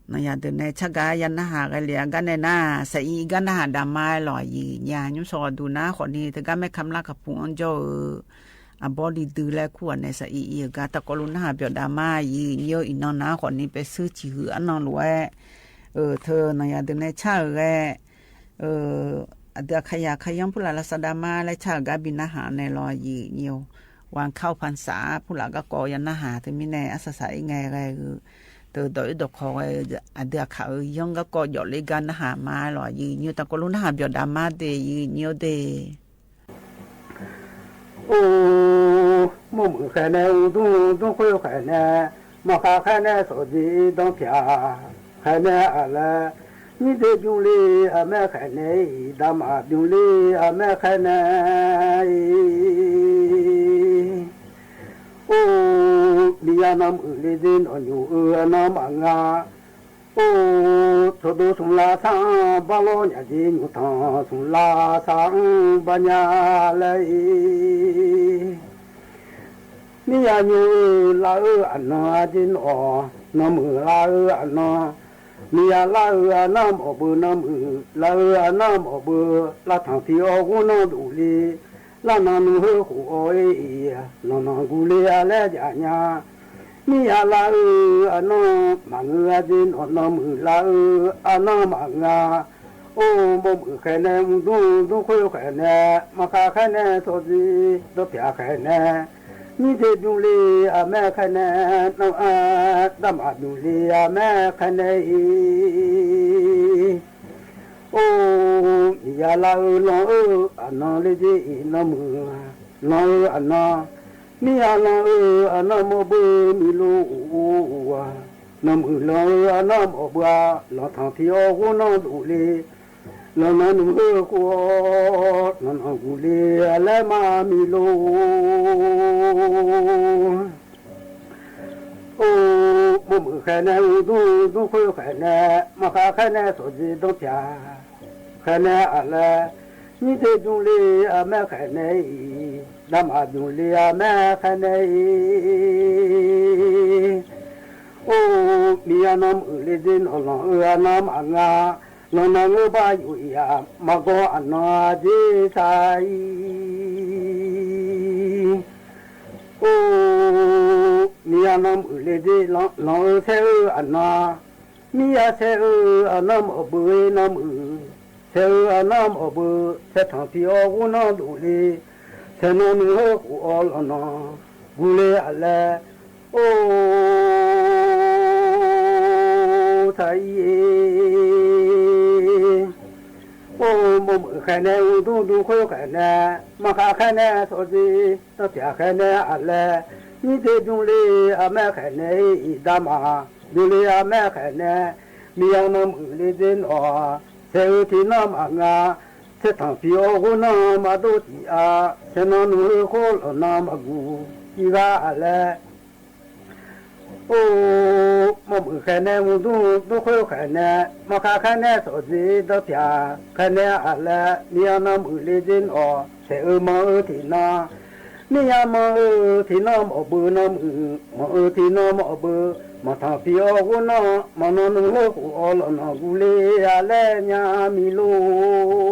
Nanqyaq deuq nae tsargaq-aer ya narhaq ghae lef-a gar nae nar, saq ir ir gar narhaq daqma-aer lawq, aqyuif aqnyir aqnymr shawq ghawqduq nar khawfni teugar maerkamlar kaqpu-anr jawr-eu aqbawr li dui laer kur-aq nae saq ir ir-euq gar tavkawvluf narhaq byawf daqma, aqyuif aqnyir-eu iqnan nar khawfni paesuir ciqhuiq arnan lof-aer, teu nanqyaq deuq nae tsar-euq ghae, aqdui aqkaqyaq aqkaqyanr purlaf lavsav daqma laer tsar-euq gar bi narhaq nae lawq, aqyuif aqnyir-eu. Waqkar-eu panqsaq-ar purlaf garkawv ya narhaq teumirnae arsaq saq ir ngae ghae-eu, teu dawq ir dawq kawq ghae-eu aqdui aqkaq-euq yanr garkawv jawfler gar narhaq ma-aer lawq, aqyuif aqnyir-eu tavkawvluf narhaq byawf daqma de, aqyuif aqnyir-eu de. Or, mawrmuiq khaeq nae uvdmr dmr khoer khaeq nae, maqkhav khaer nae sawqdui danr pyaq khaeq nae aqlaer, Nyir dzae bymr le-eu aqmaer khaeqnaeq-iq, daqmaf bymr le-eu aqmaer khaeqnaeq-iq. Or, miqyaer nanmuiq le dzer nawq nymq-eu arnan maqnga. Or, tsawqdov smq lar sar-anr bar lawr nya dzer, nymq tanq smq lar sar-anr bar nya laer-iq. Miqyaer nymr-eu lar-eu aqnan-a dzer nawq, nanmuiq lar-eu aqnan. Miqyaer lar-eu arnan mawf beu, nanmuiq lar-eu arnan mawf beu, lavtanq tiq awr ghornanr dovle, lavnan nmr heu khof-awr-iq, lanqnan guvle-a laer jaq nya. Miqyaer lar-eu arnan maqngeur-a dzer nawq, nanmuiq lar-eu arnan maqnga. Or, mawrmuiq khaeqnaeq, mqdmr dmr khoer khaeqnaeq, maqkhar khaeqnaeq, sawqdzer danqpyaq khaeqnaeq, nyir dzae bymr le aqmaer khaeqnaeq, daqmaf bymr le aqmaer khaeqnaeq-iq. Or, miqyaer lar-eu lanq-eu aqnan le dzer-iq, nanmuiq lanq-eu aqnan. Miqyaer lanq-eu aqnan mawf beu miqluf-ur-a, nanmuiq lanq-eu aqnan mawf beu-a, lanqtanq tiq awr ghornanr dovle, lanqnan nmr heu khof-awr, lanqnan guvle-a laer mar miqluf-ur. Or, mawrmuiq khaeqnaeq, mqdmr dmr khoer khaeqnaeq, maqkhar khaeqnaeq, sawqdzer danqpyaq khaeqnaeq-a laer, nyir dzae bymr le aqmaer khaeqnaeq-iq, daqmaf bymr le aqmaer khaeqnaeq-iq. Or, miqyaer nanmuiq le dzer nawq, lanq-eu arnan maqnga. Lanqnan ngeur bar yuf-iq-aq, maqgawr aqnan-a dzer sar-iq. Or, miqyaer nanmuiq le dzer lanq-eu saer-eu aqnan, miqyaer saer-eu aqnan mawf beu-ir, nanmuiq saer-eu aqnan mawf beu, saertanq tiq awr ghornanr dovle, saernan nmr heu khof-awr, lanqnan guvle-a laer. Or, sar-ir-e. Or, mawrmuiq khaeqnaeq, mqdmr dmr khoer khaeqnaeq, maqkhar khaeqnaeq, sawqdzer danqpyaq khaeqnaeq-a laer, nyir dzae bymr le aqmaer khaeqnaeq-iq, daqmaf bymr le aqmaer khaeqnaeq, miqyaer nanmuiq le dzer nawq, saer-eu tiqnan maqnga. Saertanq tiq awr ghornanr maqdov tiq-a, saernan nmr heu khof lanqnan maqguv tiq ghaq-a laer. Or, mawrmuiq khaeqnaeq, mqdmr dmr khoer khaeqnaeq, maqkhar khaeqnaeq, sawqdzer danqpyaq khaeqnaeq-a laer, miqyaer nanmuiq le dzer nawq, saer-eu manq-eu tiqnan, miqyaer manq-eu tiqnan mawf beu, nanmuiq manq-eu tiqnan mawf beu, manqtanq tiq awr ghornanr, manqnan nmr heu khof-awr, lanqnan guvle-a laer nya miqluf-ur.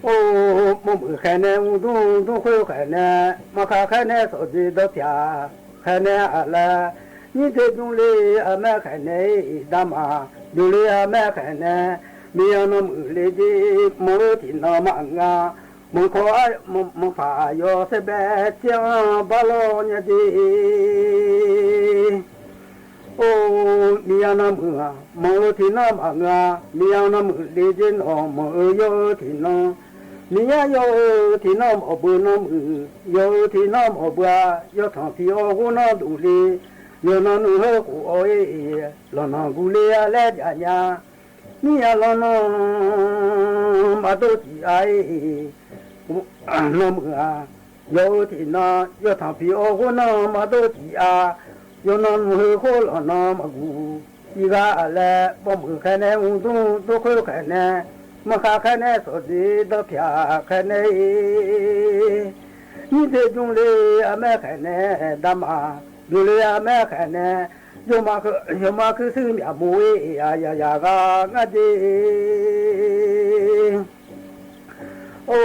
Or, mawrmuiq khaeqnaeq, mqdmr dmr khoer khaeqnaeq, maqkhar khaeqnaeq, sawqdzer danqpyaq khaeqnaeq-a laer, nyir dzae bymr le aqmaer khaeqnaeq-iq, daqmaf bymr le aqmaer khaeqnaeq, miqyaer nanmuiq le dzer manq-eu tiqnan maqnga. Manqkawq-a, manqpaq aqyawf saerbae tser-anr bar lawr nya dzer. Or, miqyaer nanmuiq-aq, manq-eu tiqnan maqnga. Miqyaer nanmuiq le dzer nawq, manq-eu yaw-eu tiqnan, miqyaer yaw-eu tiqnan mawf beu, nanmuiq yaw-eu tiqnan mawf beu-a, yawtanq tiq awr ghornanr dovle, yawqnan nmr heu khof-awr-iq, lanqnan guvle-a laer jaq nya. Miqyaer lanqnan maqdov tiq-a-iq, nanmuiq-aq, yaw-eu tiqnan, yawtanq tiq awr ghornanr maqdov tiq-a, yawqnan nmr heu khof lanqnan maqguv tiq ghaq-a laer, mawrmuiq khaeqnaeq, mqdmr dmr khoer khaeqnaeq, maqkhar khaeqnaeq, sawqdzer danqpyaq khaeqnaeq-iq, nyir dzae bymr le aqmaer khaeqnaeq, daqmaf bymr le aqmaer khaeqnaeq, yawma, yawma kuirshuir myaqmov-ir-aq, yaqyaq ghaq ngar dzer. Or,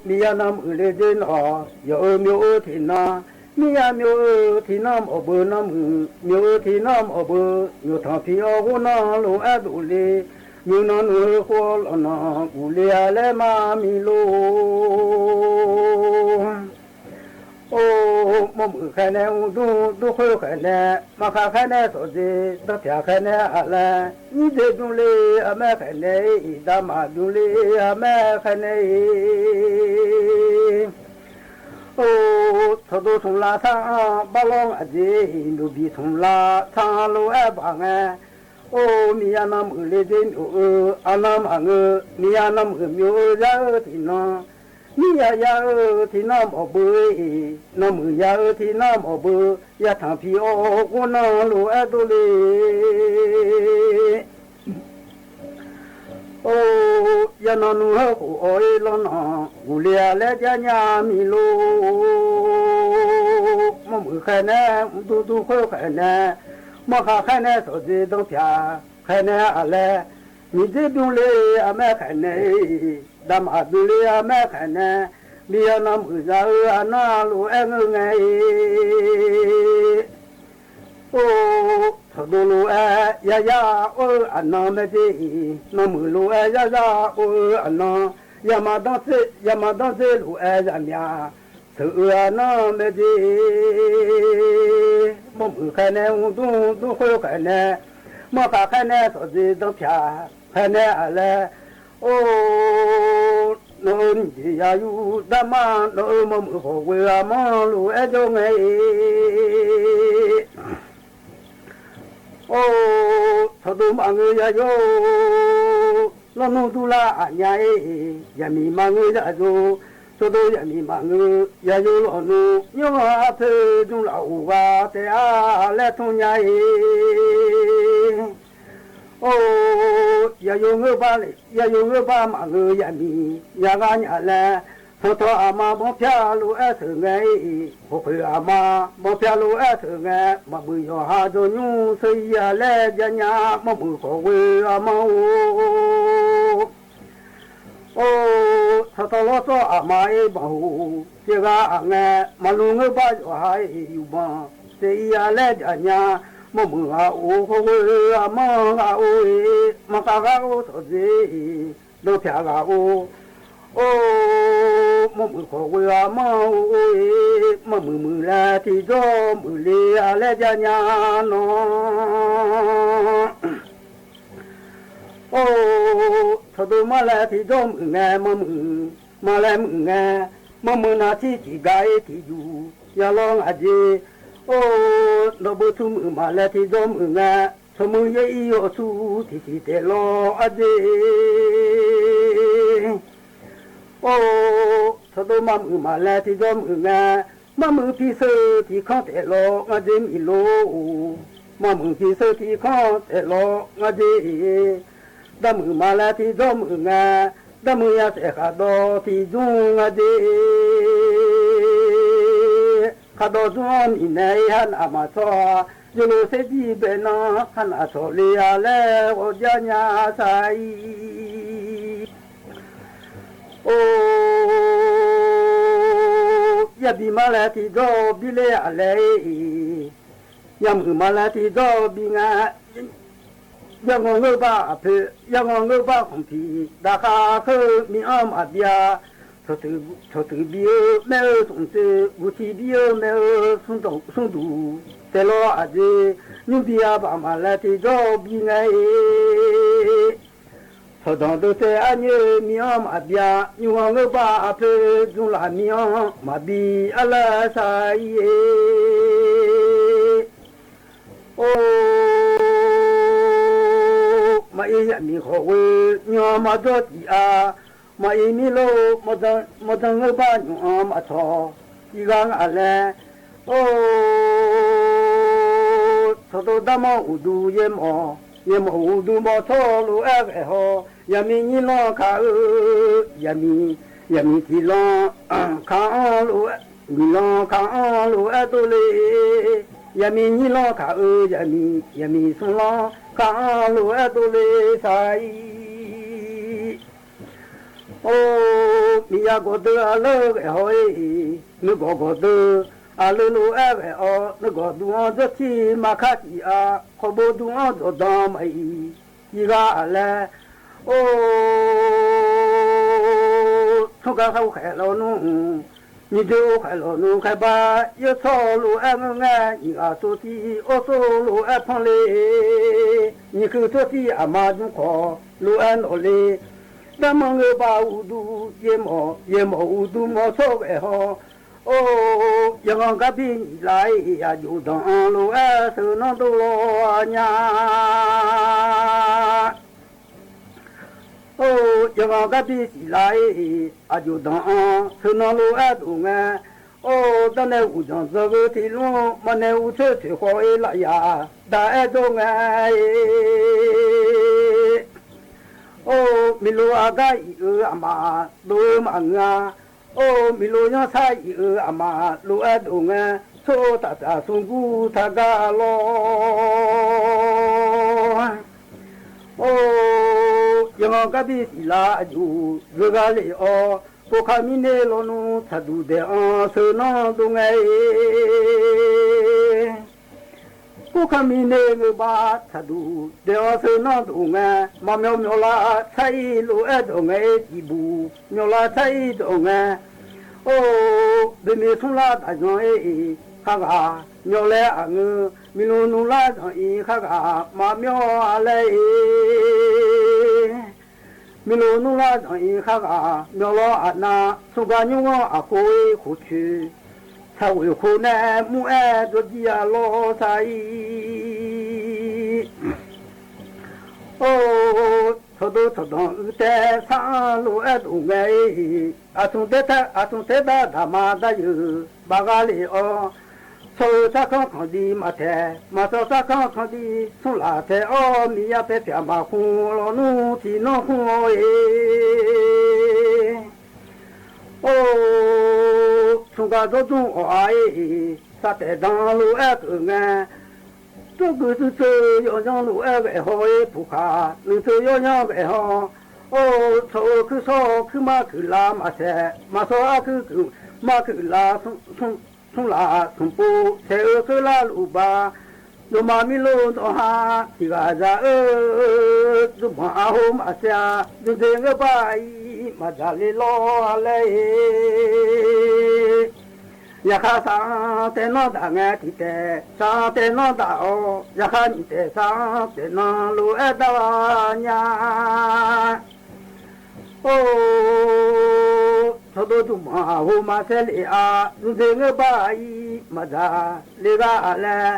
miqyaer nanmuiq le dzer nawq, yawq-eu myawq-eu tiqnan, miqyaer myawq-eu tiqnan mawf beu, nanmuiq myawq-eu tiqnan mawf beu, nymqtanq tiq awr ghornanr lof-aer dovle, nymqnan nmr heu khof-awr, lanqnan guvle-a laer mar miqluf-ur. Or, mawrmuiq khaeqnaeq, mqdmr dmr khoer khaeqnaeq, maqkhar khaeqnaeq, sawqdzer danqpyaq khaeqnaeq-a laer, nyir dzae bymr le aqmaer khaeqnaeq-iq, daqmaf bymr le aqmaer khaeqnaeq-iq. Or, tsawqdov smq lar sar-anr bar lawr nya dzer, nymqbif smq lar sar-anr lof-aer baq ngae, Or, miqyaer nanmuiq le dzer myawf-eu aqnan maqngeur, miqyaer nanmuiq myawf-eu yar-eu tiqnan, miqyaer yar-eu tiqnan mawf beu-iq, nanmuiq yar-eu tiqnan mawf beu, yatanq pi-awr ghawrnan lof-aer dovle. Or, yanan nmr heukhof-awr-ir lawrnan ghofle-a laer jar nya miq lor. Mawrmuiq khaer nae mqdmr dmr khoer khaeq nae, mawrkhaq khaer nae sawqdzer danr pyaq khaeq nae aqlaer, miqdzer bymr le-aq maer khaeq nae-iq, daqmaf bymr le-aq maer khaeq nae, miqyaer nanmuiq za-eu aqnar lof-aer ngeur ngae-iq. Or, tawqdov lof-aer yaryar or-eu aqnan maerdzer-iq, nanmuiq lof-aer yaryar or-eu aqnan, yama danr dzer lof-aer zaqmyaq sheuq-eu aqnan maerdzer, mawrmuiq khaer nae mqdmr dmr khoer khaeq nae, mawrkhaq khaer nae sawqdzer danr pyaq khaeq nae aqlaer, or, nawq-euq nyiq jeq yayur darma, nawq-euq mawrmuiq khawf ghoe-a manr lof-aer jawr ngae-iq. Or, tawqdov maqngeur yayor, lawrnmr durlar aqnya-ir, yaqmiq maqngeur yayor, tawqdov yaqmiq maqngeur yayor lawqnmr, nymr-anr arpoeq dmr laf uqghaq taef-a laer tmr nya-ir. Or, yayor ngeur bar le, yayor ngeur bar maqngeur yaqmiq yaghar nya laer, sanqtawq aqma banr pyar lof-aer sheuq ngae-iq, hawkhoeq aqma banr pyar lof-aer sheuq ngae, maqbuiq yawqha dzawnymr sheu-ir-a laer jar nya, mawrmuiq khawf ghoe-a manr-or. Or, sanqtawq lawrsawr aqma-ir banq hoq, pyeuf ghaq aqngae, maqlur ngeur bar yawqha-iq yufbanq saef-ir-a laer jaq nya, mawrmuiq ghaq of khawf ghoe-a manr ghaq or-iq, maqkhav ghaq or sawqdzer-iq, danr pyaq ghaq or. Or, mawrmuiq khawf ghoe-a manr or-iq, mawrmuiq muiq laer tiqjawr muiq le-a laer jar nya nawr. Or, tawqdov mar laer tiqjawr muiq ngae mawrmuiq, mar laer muiq ngae, mawrmuiq navcir tiqgar-ir tiqjuq ya lawr ngaq jer. Or, nawqbeu tmr muiq maq laer tiqjawr muiq ngae, tsawrmuiq yaer-ir yawqsur tiqtiq taef lawr-ar jer. Or, tawqdov mar muiq maq laer tiqjawr muiq ngae, mar muiq pirseu tiqkanr taef lawr ngar jer miq lor-or. Mar muiq pirseu tiqkanr taef lawr ngar jer-iq. Darmuiq maq laer tiqjawr muiq ngae, darmuiq yasaef khaqdawq tiqjmr ngar jer. Khaqdawq jmr-anr miqnaeq-ir harnaf maqtsawr-a, yawlof saerjir bae nan harnaf sawqle-a laer ghawqjar nya sar-ir. Or, yabi mar laer tiqjawr bi ler-aq laer-iq, yamuiq mar laer tiqjawr bi nga. Yarghanr ngeur bar aqpoeq, yarghanr ngeur bar khmq tiq daqkhar kheur miq-anr maqbi-a. Tsawqtsuif bi-eu maer-eu smq tsoeq, guqtiq bi-eu maer-eu smrduq taef lawr aqjeq, nymrbi arbaq maq laer tiqjawr bi ngae-iq. Tsawqdanq deuv taef arnyoer miq-anr maqbi-a. Nymrghanr ngeur bar aqpoeq jmrlaf miq-anr maqbi arlaer sar-ir-e. Or, maqir yaqmiq khawf ghoe nymr-anr marjawr tiq-a. Maqir mirlor mawrjan ngeur bar nymr-anr maqtawq tiq ghaq ngaq laer. Or, tsawqdov darmanr uqduq yaermawf, yaermawf uqduq mawr tsawr lof-aer ghae haw. Yaqmiq nyirlanr kaq-eu, yaqmiq, yaqmiq tiqlanr kaq-anr lof-aer, nyirlanr kaq-anr lof-aer dovle. Yaqmiq nyirlanr kaq-eu, yaqmiq, yaqmiq smrlanr kaq-anr lof-aer dovle sar-ir. Or, miqya gawqdeuv aqleur ghae haw-ir, nuigawq gawqdeuv aqleur lof-aer ghae-awr, nuigawq duq-anr jawrcir maqkar tiq-a. Khawqbo duq-anr dzawqdan maqir, tiq ghaq aqlaer. Or, tsawrganr khaer-eu khaeq lawq nmr, nyiq doe-eu khaeq lawq nmr khaerbar, yaer tsawr lof-aer ngeur ngae, nyiq ghaq tsov tir or tsov lof-aer panr le. Nyiq keuv tsov tir aqma jmr khawf lof-aer nawq le. Darmanr ngeur bar uqduq yaermawf, yaermawf uqduq mawr tsawr ghae haw. Or, yawqnan garbi siqlaf-iq aqjox danq-anr lof-aer sheuqnanr dov lawr nya. Or, yawqnan garbi siqlaf-iq aqjox danq-anr sheuqnanr lof-aer dof ngae. Or, darnae uqdzanq dzawgeuf tiqlmr maqnaeq uqtoer toeqkhawf-ir lafyaq daq-aer dawr ngae. Or, miqlo aqgar iq-eu aqmaf dov-eu maqngeur-a. Or, miqlo yanrsar iq-eu aqmaf lof-aer dof ngae. Tsov-eu taqtaq smrgur taqgar lawr. Or, yawqnan garbi siqlaf aqjox zeugar lef-awr, pov kar mirnae lawnmr tsaqduq daeq-anr sheuqnanr dov ngae. Pov kar mirnae ngeur bar tsaqduq daeq-anr sheuqnanr dov ngae. Maqmyawf myawflar tsar-ir lof-aer dawq ngae, tiqbuq myawflar tsar-ir dawq ngae. Or, boeqmiq smrlar daqzanq-ir-iq khar ghaq myawf laer aqngeur. Miqlo nmrlar zanq-ir khar ghaq maqmyawf-a laer-ir. Miqlo nmrlar zanq-ir khar ghaq myawf lawr aqnav, smrgar nymr-anr aqkhof-ir khof coeq, tsaqghoeq khof nae mur-aer dzawrjir-a lawr sar-ir. Or, tsawqdov tsawqdanq uiq taev sar-anr lof-aer dof ngae-ir. Aqsmq taer tae, aqsmq taer dar daqma daryeuq baqgha lef-awr, tsawq-eu sarkanr kanqdiv maqtaeq, maqtsawq sarkanr kanqdiv smrlaf taeq-awr, Miqyaer paer pyaq maqkhmr lawnmr tiqnanr khmr-awr-ir. Or, smrgar dzawrdmr awq-a-ir-iq, sartaef dan lof-aer keuvngae. Tsawrgui tsuivtseuv yawyanr lof-aer ghae haw-ir puqkaq, nuiv tseuv yawyanr ghae haw. Or, tsawq-eu kuir shawr-awr kuirmar kuiqlav maqsaeq, maqshawr-ar kuir kuiqmar kuiqlav, smrlaf smrpov saeq-eu keuvlar luf ba. Yawqma mirlo dawqha tiqghaq za-eu, dzmrbanq arhor maqsaev-a, dzmrdzer ngeur bar-ir maqdzaq le lawr-a laer-ir. Yaqkhar saq-anr taev nanr daq ngae tiqtaeq, saq-anr taev nanr daq-awr, yaqkhar nyiq taeq saq-anr taev nanr lof-aer dar nya. Or, tsawqdov dzmrbanq arhor maqsaev lef-a, dzmrdzer ngeur bar-ir maqdzaq le ghar-a laer.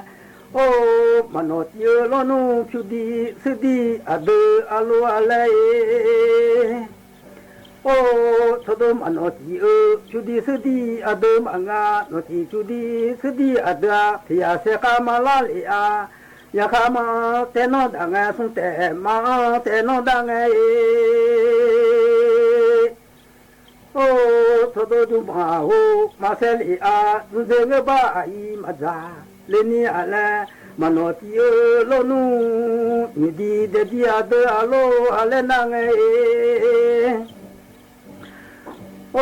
Or, maqnawq tiv-eu lawnmr pyur dir suir dir aqdui aqlo-a laer-ir. Or, tsawqdov maqnawq tiv-eu pyur dir suir dir aqdui maqngeur-a, nawq tiv pyur dir suir dir aqdui-a, tiq yaq saer khav ma lar lef-a. Yaqkhar ma-anr taev nanr daq ngae, smr taef ma-anr taev nanr daq ngae-ir. Or, tsawqdov dzmrbanq arhor maqsaev lef-a, dzmrdzer ngeur bar-ir maqdzaq le ni-a laer, maqnawq tiv-eu lawnmr nyiq dir daef dir aqdui aqlo-a laer nar ngae-ir.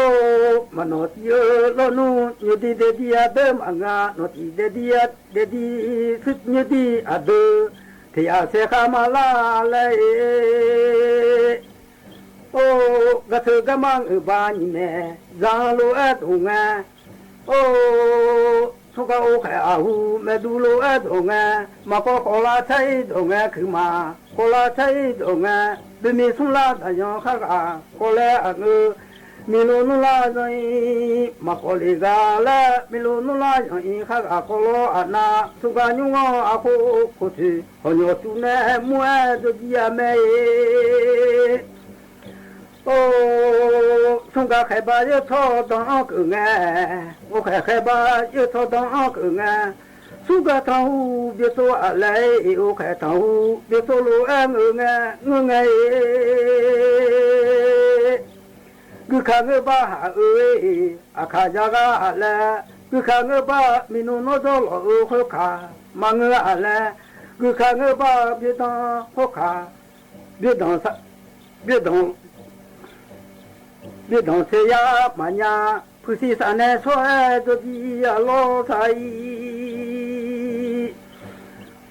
Or, maqnawq tiv-eu lawnmr nyiq dir daef dir aqdui maqngeur-a, nawq tiv daef dir daef dir suir nyiq dir aqdui, tiq yaq saer khav ma lar laer-ir. Or, garteu garma ngeuq ba nyiq maeq zaq-anr lof-aer dof ngae. Or, smrgar or khaeq aqhu maeqduq lof-aer dawq ngae, maqkawv khawf lar tar-ir dawq ngae, kuiqmaq khawf lar tar-ir dawq ngae, boeqmiq smrlar daqyan khar ghaq kawv laer aqngeur. Miqlo nmrlar zanq-ir maqkawv le ghaq laer, miqlo nmrlar zanq-ir khar ghaq kawv lawr aqnav, smrgar nymr-anr arkhov khof toeq hawq nyawq tuf nae mur-aer dzawrjir-a mae-ir. Or, smrgar khaeqba yeur tsawrdanq-anr keuvngae, or khaeq khaeqba yeur tsawrdanq-anr keuvngae, smrgar tanqhu byersov-a laer-ir, or khaeq tanqhu byersov lof-aer ngeur ngae, ngeur ngae-ir. Guikaq ngeur bar haq-eu-ir, aqkaq yaghaq-a laer, guikaq ngeur bar miqnmr nawr jawrlawf-eu khoerkaq maqngeur-a laer, guikaq ngeur bar byaerdanq khoerkaq, byaerdanq, byaerdanq saeryar maqnya, puqsiq safnae shawr-aer dzawrjir-a lawr sar-ir.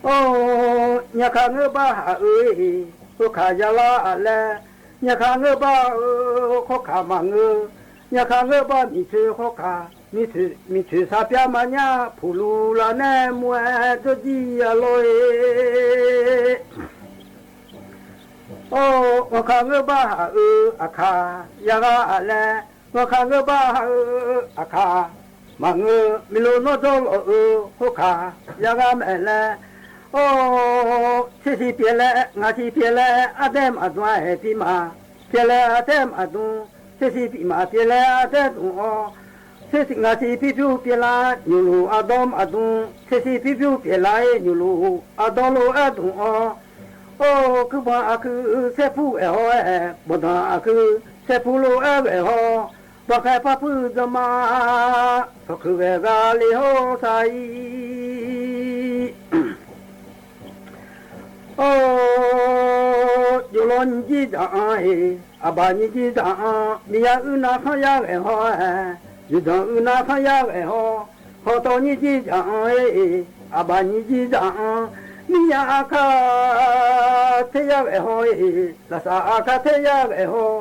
Or, nyaqkaq ngeur bar haq-eu-ir, khoerkaq yalar-a laer, nyaqkaq ngeur bar-eu khoerkaq maqngeur, nyaqkaq ngeur bar miqtoeq khoerkaq, miqtoeq, miqtoeq sarpyar maqnya, puqluv lar nae mur-aer dzawrjir-a lawr-ir. Or, nganqkaq ngeur bar haq-eu aqkaq yaghaq-a laer, nganqkaq ngeur bar haq-eu aqkaq Maqngeur, miqlo nawr jawrlawf-eu khoerkaq yaghar maeq laer, or, tsersiq pyeuf laer, ngaqsiq pyeuf laer, ardaer maqdmq-a aer pi ma. Pyeuf laer ardaer maqdmq, tsersiq pyeuf ma pyeuf laer ardaer dmq-awr, tsersiq ngaqsiq pirpyur pyeuflar nymrluf ardawr maqdmq, tsersiq pirpyur pyeuflar-ir nymrluf ardawr lof-aer dmq-awr, or, kuirbanq aqkuir saerpur ghae hawr-aer, banqdanq aqkuir saerpur lof-aer ghae hawr, banqkhaeq parpuir janma sawqkeuq ghae ghar le hawr sar-ir. Or, jovlawr nyiq jir dzaq-anr-iq, aqbaq nyiq jir dzaq-anr, miqyaer uiqnar khanryar ghae hawr-aer, yawqdanq uiqnar khanryar ghae hawr, hawtawv nyiq jir dzaq-anr-iq, aqbaq nyiq jir dzaq-anr, miqyaer aqkar teryar ghae hawr-iq, lafsaf aqkar teryar ghae hawr,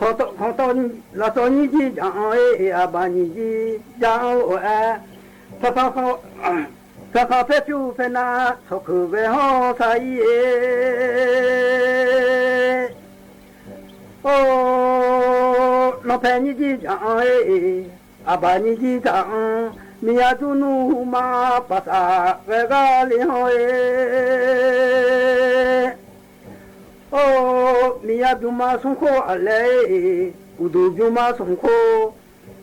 hawtawv, hawtawv, lafsawv nyiq jir dzaq-anr-iq, aqbaq nyiq jir dzaq-anr lof-aer, tanqkhanq paer pyur paer nar sawqkeuq ghae hawr sar-ir-e. Or, lanpae nyiq jir dzaq-anr-iq, aqbaq nyiq jir dzaq-anr, miqyaer jur nmr hmq ma paqsaf ghae ghar le hawr-e. Or, miqyaer bymrma smr khoer aqlaer-iq, uqduq bymrma smr khoer,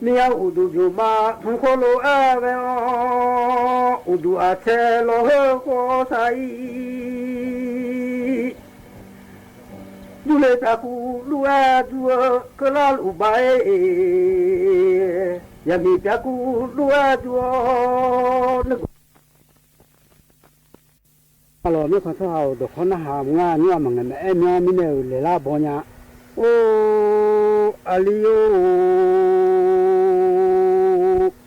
miqyaer uqduq bymrma smr khoer lof-aer ghae-awr, uqduq aqtae lawq heu khoer sar-ir. Yurle pyaqkuv luf-aer jur-eu keuvlar luf ba-e, yaqmiq pyaqkuv luf-aer jur-awr, Arlawq, mirkhanq tsawrhaq-euq dawqkawq narhaq mq ngar nymr-aq maqngaeq maqaer myanr mirnae-euq laeqlar baw nya. Or, aqli-or,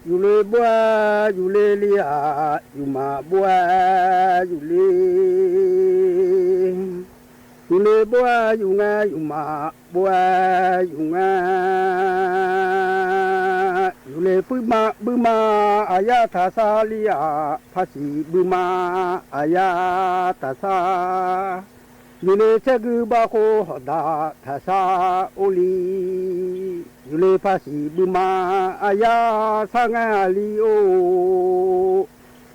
yufle bov-aer yufle li-aq, yufmaf bov-aer yufle. Yufle bov-aer yufngae, yufmaf bov-aer yufngae. Yufle puirma buima aqyar taqsar li-aq, paqsiq buima aqyar taqsar. Yufle tsaergui bavkhov hawqdaq taqsar or li. Yufle paqsiq buima aqyar sar ngae aqli-or.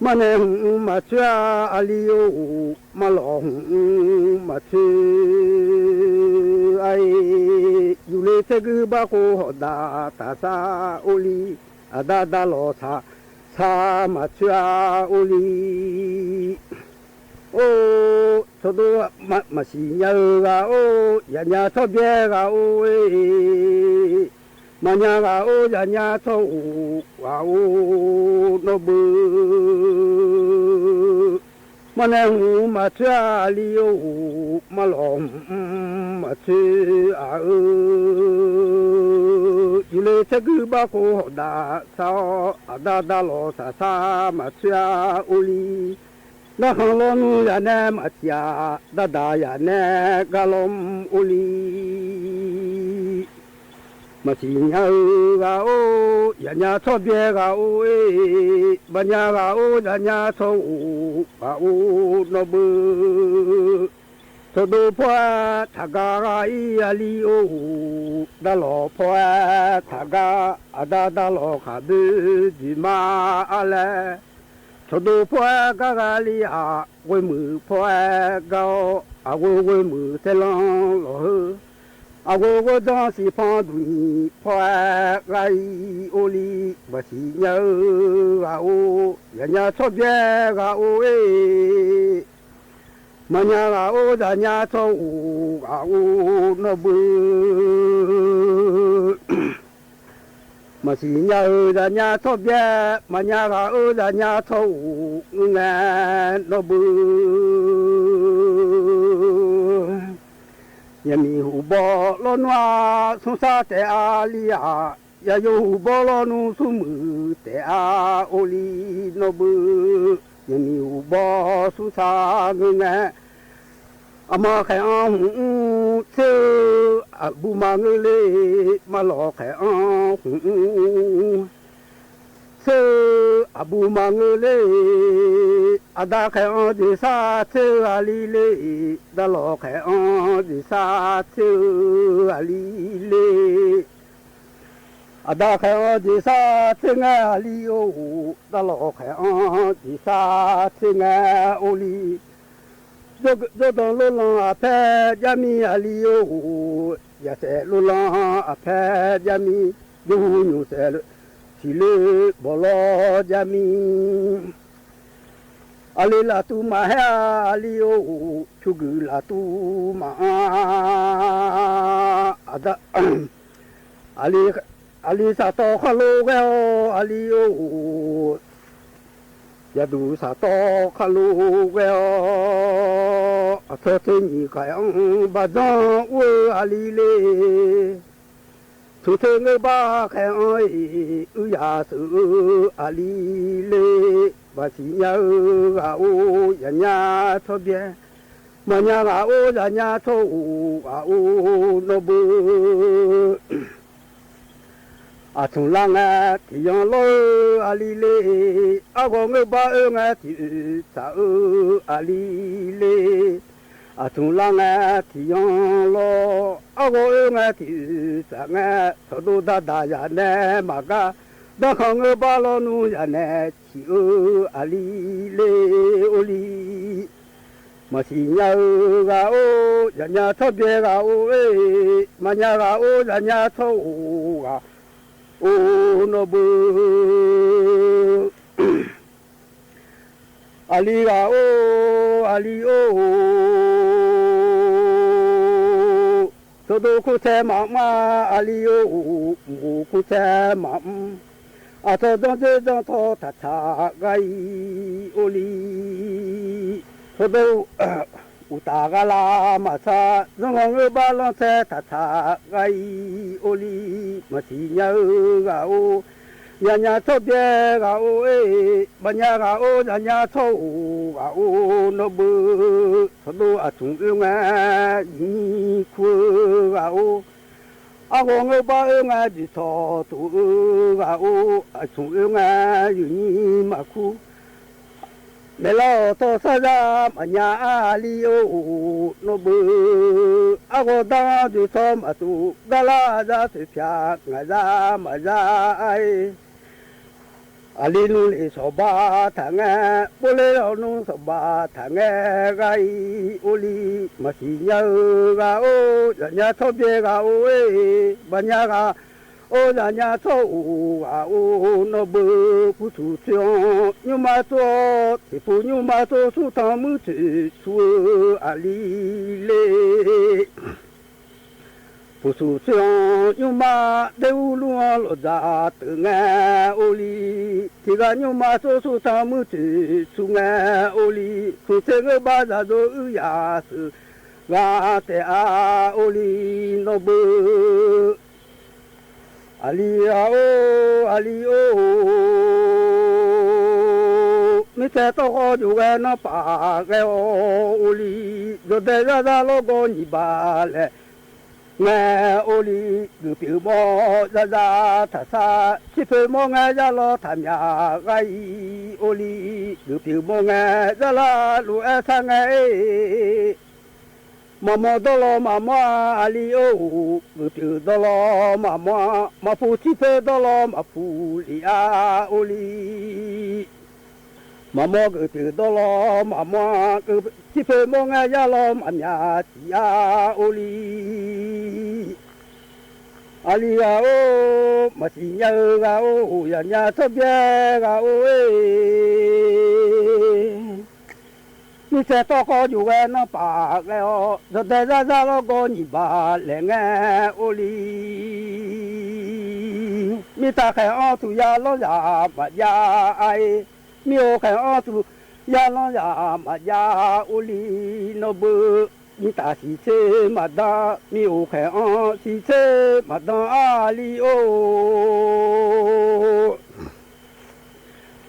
Marnae hmq mr maqtsoer-a aqli-or. Marlawq hmq mr maqtsoer-a-e. Yufle tsaergui bavkhov hawqdaq taqsar or li. Aqda dalawq saq sar maqtsoer-a or li. Or, tsawrdo maqsiq nya-eu ghaq-or, yaqnya tsawrbyaer ghaq-or-e. Maqnya ghaq-or, yaqnya tsawr-or ghaq-or, nawr beu. Marnae hmq mr maqtsoer-a aqli-or. Marlawq hmq mr maqtsoer-a-eu. Yufle tsaergui bavkhov hawqdaq sar-awr, aqda dalawq saq sar maqtsoer-a or li. Narkhan lawnmr yaqnae maqtiq-aq, dardaq yaqnae gar lawmr or li. Maqsiq nya-eu ghaq-or, yaqnya tsawrbyaer ghaq-or-e. Maqnya ghaq-or, yaqnya tsawr-or ghaq-or, nawr beu. Tsawrdo pawr-aer taqgar ghaq-ir aqli-or. Darlawq pawr-aer taqgar, aqda darlawq khaqboe dzoeqma-ar laer. Tsawrdo pawr-aer gar ghaq li-aq, ghoemuiq pawr-aer gar-awr, aqghoe ghoemuiq taerlanr lawq heu. Aqghoe ghoerdanr siqpanq duqnyiq pawr-aer ghaq-ir or li. Maqsiq nya-eu ghaq-or, yaqnya tsawrbyaer ghaq-or-e. Maqnya ghaq-or, yaqnya tsawr-or ghaq-or, nawr beu. Maqsiq nya-eu yaqnya tsawrbyaer, maqnya ghaq-or, yaqnya tsawr-or ngeur ngae, nawr beu. Yaqmiq huq baw lawnmr-aq, smrsar taef-a li-aq, yaqyo huq baw lawnmr smrmuiq taef-a or li, nawr beu. Yaqmiq huq baw smrsar ngeur ngae, aqma khaeq-anr hmq mr tser-eu, aqbur maqngeur le. Marlawq khaeq-anr hmq mr tser-eu, aqbur maqngeur le. Aqda khaeq-anr jeqsar tser-eu aqli le. Darlawq khaeq-anr jeqsar tser-eu aqli le. Aqda khaeq-anr jeqsar tser ngae aqli or-or, dalawq khaeq-anr jeqsar tser ngae or li. Jawrdanq lorlanq aqpaer jarmir aqli or-or, yaqsaef lorlanq aqpaer jarmir, jawrhu nymq saef siqloer bawqlawr jarmir. Aqli laftuv maqhaer-a aqli or-or, pyurguiq laftuv maqanr. Aqda, aqli, aqli saqtawv khar lof ghae-awr aqli or-or, yaqduq saqtawv khar lof ghae-awr, aqcawq tser nyiq khaeq-anr baqdzanr ur-eu aqli le. Tmqtser ngeur bar khaeq-anr-iq uiryaq sheuq-eu aqli le. Maqsiq nya-eu ghaq or zaqnya tsawrbyaer, maqnya ghaq or zaqnya tsawr-or ghaq or nawr beu. Aqtmq lar ngae tiq yanr lawr-eu aqli le. Arghawq ngeur bar oer ngae tiq oeq tsaq-eu aqli le. Aqtmq lar ngae tiq yanr lawr, arghawq oer ngae tiq oeq tsaq ngae, tsawqdov dardaq zaq nae maqgar, danrkhanq ngeur bar lawnmr zaq nae ciq-eu aqli le or li. Maqsiq nya-eu ghaq or zaqnya tsawrbyaer ghaq or-e, maqnya ghaq or zaqnya tsawr-or ghaq or nawr beu. Aqli ghaq or, aqli or, tsawqdov kurtae maqmr-a aqli or, mq-or kurtae maqmr. Aqcawq janrdzer janrtawv taqtsaq ghaq-ir or li. Tsawqdov uqtaf ghaq lar maqsar, zanrghanq ngeur bar lanrtae taqtsaq ghaq-ir or li. Maqsiq nya-eu ghaq or, zaqnya tsawrbyaer ghaq or-e, maqnya ghaq or zaqnya tsawr-or ghaq or nawr beu. Tsawqdov aqtmq oer ngae zifnyir kur-eu ghaq or, arghawq ngeur bar oer ngae dzoeqtawq tof-eu ghaq or, aqtmq oer ngae zifnyir maqkur. Maeqlar-awq tawv sar zar maqnya aqli or-or nawr beu. Arghawq dar-anr dzoeqtawq maqtof gar lar zar toeqpyaq ngaq zar maqzar-a-e. Aqli nmr lef sawqba taq ngae, bovler-awq nmr sawqba taq ngae ghaq-ir or li. Maqsiq nya-eu ghaq or, zaqnya tsawrbyaer ghaq or-e, maqnya ghaq or zaqnya tsawr-or ghaq or nawr beu. Pursuq tsoer-anr nymrma tsov-awr, tiqpov nymrma tsov smr tanq muir tsoeq sur-eu aqli le. Pursuq tsoer-anr nymrma daer urlur-anr lawqdzaq teuq ngae or li. Tiqghaq nymrma tsov smr tanq muir tsoeq sur ngae or li. Tmqtser ngeur bar zaqdov uiryaq sheuq ghaq taef-a or li nawr beu. Aqli ghaq or, aqli or, mirtsaev tawrkhawv jov ghae nanrpaf ghae-awr or li. Jawqdae zarzar lawrgawv nyiq baq laeq ngae or li. Geufpyeuf mawr zarzar taqsar, tsirpoeq mawr ngae zar lawr taqmyaq ghaq-ir or li. Geufpyeuf mawr ngae zar lar lof-aer sar ngae-e. Maqmawr dawrlawr maqmawr-a aqli or-or, geufpyeuf dawrlawr maqmawr-a, maqpuq tsirpoeq dawrlawr maqpuq lef-a or li. Maqmawr geufpyeuf dawrlawr maqmawr-a, tsirpoeq mawr ngae zar lawr maqmyaq tiq-a or li. Aqli ghaq or, maqsiq nya-eu ghaq or, zaqnya tsawrbyaer ghaq or-e. Mirtsaev tawrkhawv jov ghae nanrpaf ghae-awr, jawqdae zarzar lawrgawv nyiq baq laeq ngae or li. Mirtaq khaeq-anr tuq ya lanr zaq maqjav-a-e. Mir-or khaeq-anr tuq ya lanr zaq maqjav or li nawr beu. Mirtaq siqtser maqdan, mir-or khaeq-anr siqtser maqdan-a li or.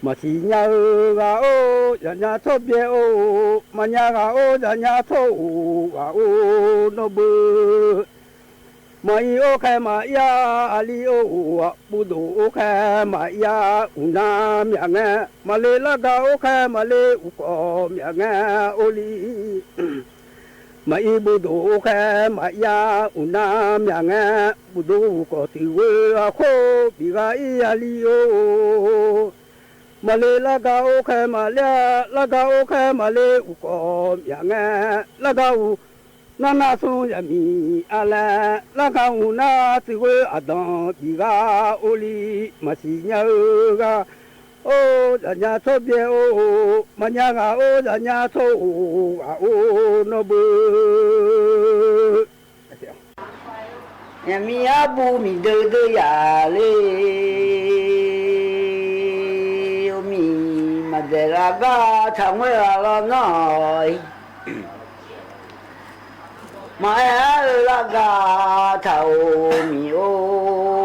Maqsiq nya-eu ghaq or, zaqnya tsawrbyaer or, maqnya ghaq or, zaqnya tsawr-or ghaq or nawr beu. Maqir or khaeq maqir-a aqli or, buvdof or khaeq maqir-a uqna myaq ngae, maqle larga or khaeq maqle uqkawv myaq ngae or li. Maqir bofdov or khaer maqya uqnav myaq ngae, bofdov uqkawq tiq ghoe-a khoer bif ghaq ir-a li-or. Maqle largar or khaer maqler-a, largar or khaer maqle uqkawq myaq ngae, largar uq nar nar smr yaqmiq-a laer, largar uq nar tiq ghoe aqdanq bif ghaq or li maqsiq nya-eu ghaq. Or zaqnya tsawr byae or, maqnya ghaq or zaqnya tsawr-or ghaq or nawr beu. Yaqmiq arbuv miqdeuv deuv yaq le, or miq maqdaeq ghaq gar taq ngoer ghaq lawr nar-awq. Maqaer-ar-eu largar taq-or miq-or.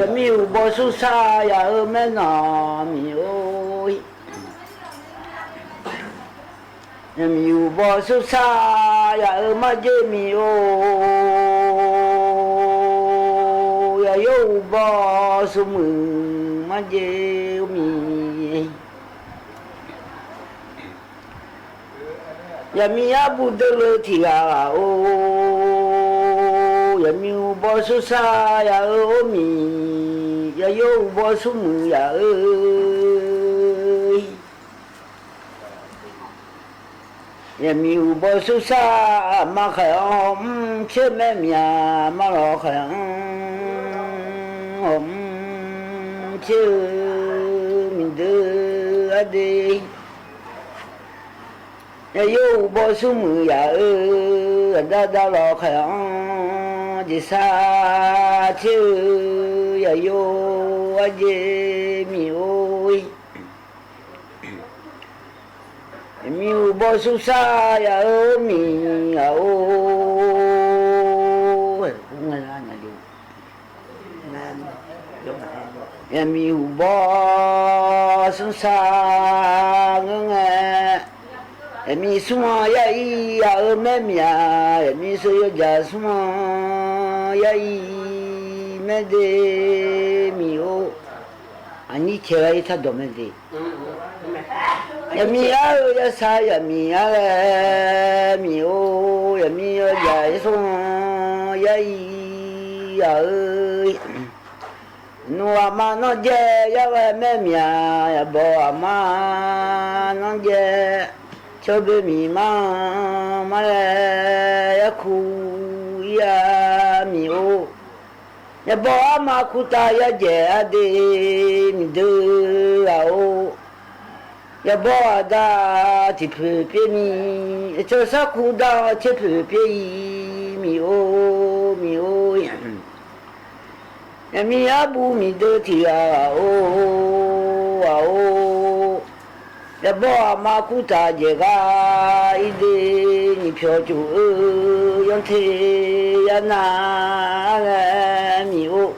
Yaqmiq uqbaw sursar yaq-eu maernanq miq-or. Yaqmiq uqbaw sursar yaq-eu marjer miq-or. Yaqyor uqbaw smrmuiq marjer-or miq. Yaqmiq arbuv deuvle tiq ghaq ghaq-or. Yaqmiq uqbaw sursar yaq-eu or miq, yaqyor uqbaw smrmuiq yaq-eu. Yaqmiq uqbaw sursar aqma khaeq-anr hawmr tser maer miq-a, aqma lawq khaeq-anr hawmr tser-eu miqdeuv arde. Yaqyor uqbaw smrmuiq yaq-eu, aqda dav lawq khaeq-anr jeqsar tser-eu, yaqyor arjeq miq-or. Yaqmiq uqbaw sursar yaq-eu or miq ghaq-or. Yaqmiq uqbaw sursar ngeur ngae, yaqmiq smr-anr yar ir yaq-eu maer miq-a, yaqmiq seuv yawjaq smr-anr yar ir maer de miq-or. Aqnyir cae-a ir tardawq maer de. Yaqmiq ar-eu yashaq yaqmiq ar ghae miq-or. Yaqmiq yawjaq ir smr-anr yar ir yaq-eu. Nmr aqma nanrjae yar ghae maer miq-a, yaqbaw aqma nanrjae. Cawboe miqma-anr mar ghae yarkuq ir-a miq-or. Yaqbaw arma kurtav yar dzaeq arde miqdeuv ghaq-or. Yaqbaw aqda tiqpoeq pyaer ni, aqcawq sarkuq dar-anr tser poeq pyaer ir miq-or, miq-or. Yaqmiq arbuv miqdeuv tiq ghaq ghaq-or, ghaq-or. Yaqbaw aqma kurtaq dzaeq gar ir de, nyiq pyawq cof-eu yanr te yar nar ghae miq-or.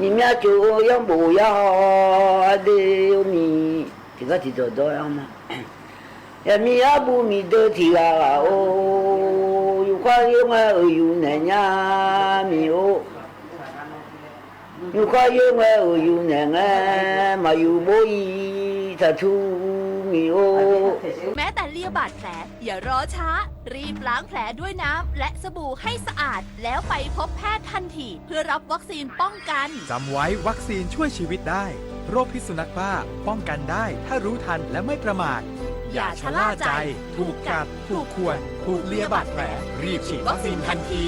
Nyiq myav cof-eu yanrbof yar haw arde-or miq. Tiqgar tiqdawq dawr-aer-anr ma. Yaqmiq arbuv miqdeuv tiq ghaq ghaq-or, yufkhav yoer ngae uiqyuf naeq nya miq-or. Yufkhav yoer ngae uiqyuf naeq ngae, maqyuf bor ir taqtur miq-or. แม้แต่เลียบาดแผล อย่ารอช้า รีบล้างแผลด้วยน้ำและสบู่ให้สะอาด แล้วไปพบแพทย์ทันที เพื่อรับวัคซีนป้องกัน จำไว้ วัคซีนช่วยชีวิตได้ โรคพิษสุนัขบ้า ป้องกันได้ ถ้ารู้ทันและไม่ประมาท อย่าชะล่าใจ ถูกกัด ถูกข่วน ถูกเลียบาดแผล รีบฉีดวัคซีนทันที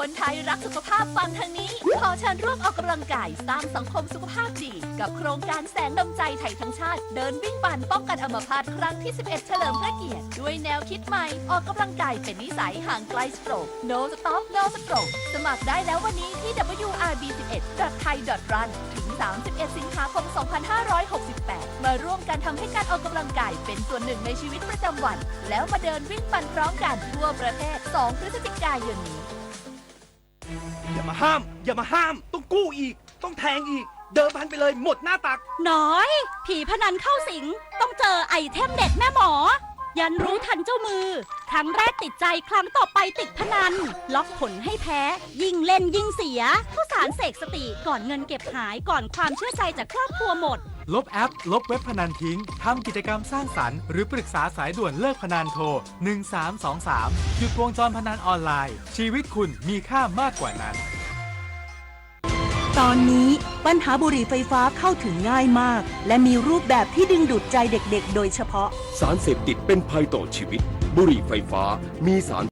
คนไทยรักสุขภาพฟังทางนี้ ขอเชิญร่วมออกกำลังกายสร้างสังคมสุขภาพดี กับโครงการแสงดวงใจไทยทั้งชาติ เดินวิ่งปั่นป้องกันอัมพาตครั้งที่ สิบเอ็ด เฉลิมพระเกียรติ ด้วยแนวคิดใหม่ ออกกำลังกายเป็นนิสัย ห่างไกลสโตรก No Stop No Stroke สมัครได้แล้ววันนี้ที่ ดับเบิลยู อาร์ บี สิบเอ็ด ดอท ไทย ดอท รัน ถึง สามสิบเอ็ด สิงหาคม สองพันห้าร้อยหกสิบแปด มาร่วมกันทำให้การออกกำลังกายเป็นส่วนหนึ่งในชีวิตประจำวัน แล้วมาเดินวิ่งปั่นพร้อมกันทั่วประเทศ สอง พฤศจิกายนนี้ อย่ามาห้าม อย่ามาห้าม ต้องกู้อีก ต้องแทงอีก เดิมพันไปเลย หมดหน้าตัก น้อย ผีพนันเข้าสิง ต้องเจอไอเทมเด็ดแม่หมอ ยันรู้ทันเจ้ามือ ครั้งแรกติดใจ ครั้งต่อไปติดพนัน ล็อกผลให้แพ้ ยิ่งเล่นยิ่งเสีย ข้าวสารเสกสติ ก่อนเงินเก็บหาย ก่อนความเชื่อใจจากครอบครัวหมด ลบแอป ลบเว็บพนันทิ้ง ทำกิจกรรมสร้างสรรค์ หรือปรึกษาสายด่วนเลิกพนันโทร หนึ่งสามสองสาม หยุดวงจรพนันออนไลน์ ชีวิตคุณมีค่ามากกว่านั้น ตอนนี้ปัญหาบุหรี่ไฟฟ้าเข้าถึงง่ายมาก และมีรูปแบบที่ดึงดูดใจเด็กๆโดยเฉพาะ สารเสพติดเป็นภัยต่อชีวิต บุหรี่ไฟฟ้ามีสาร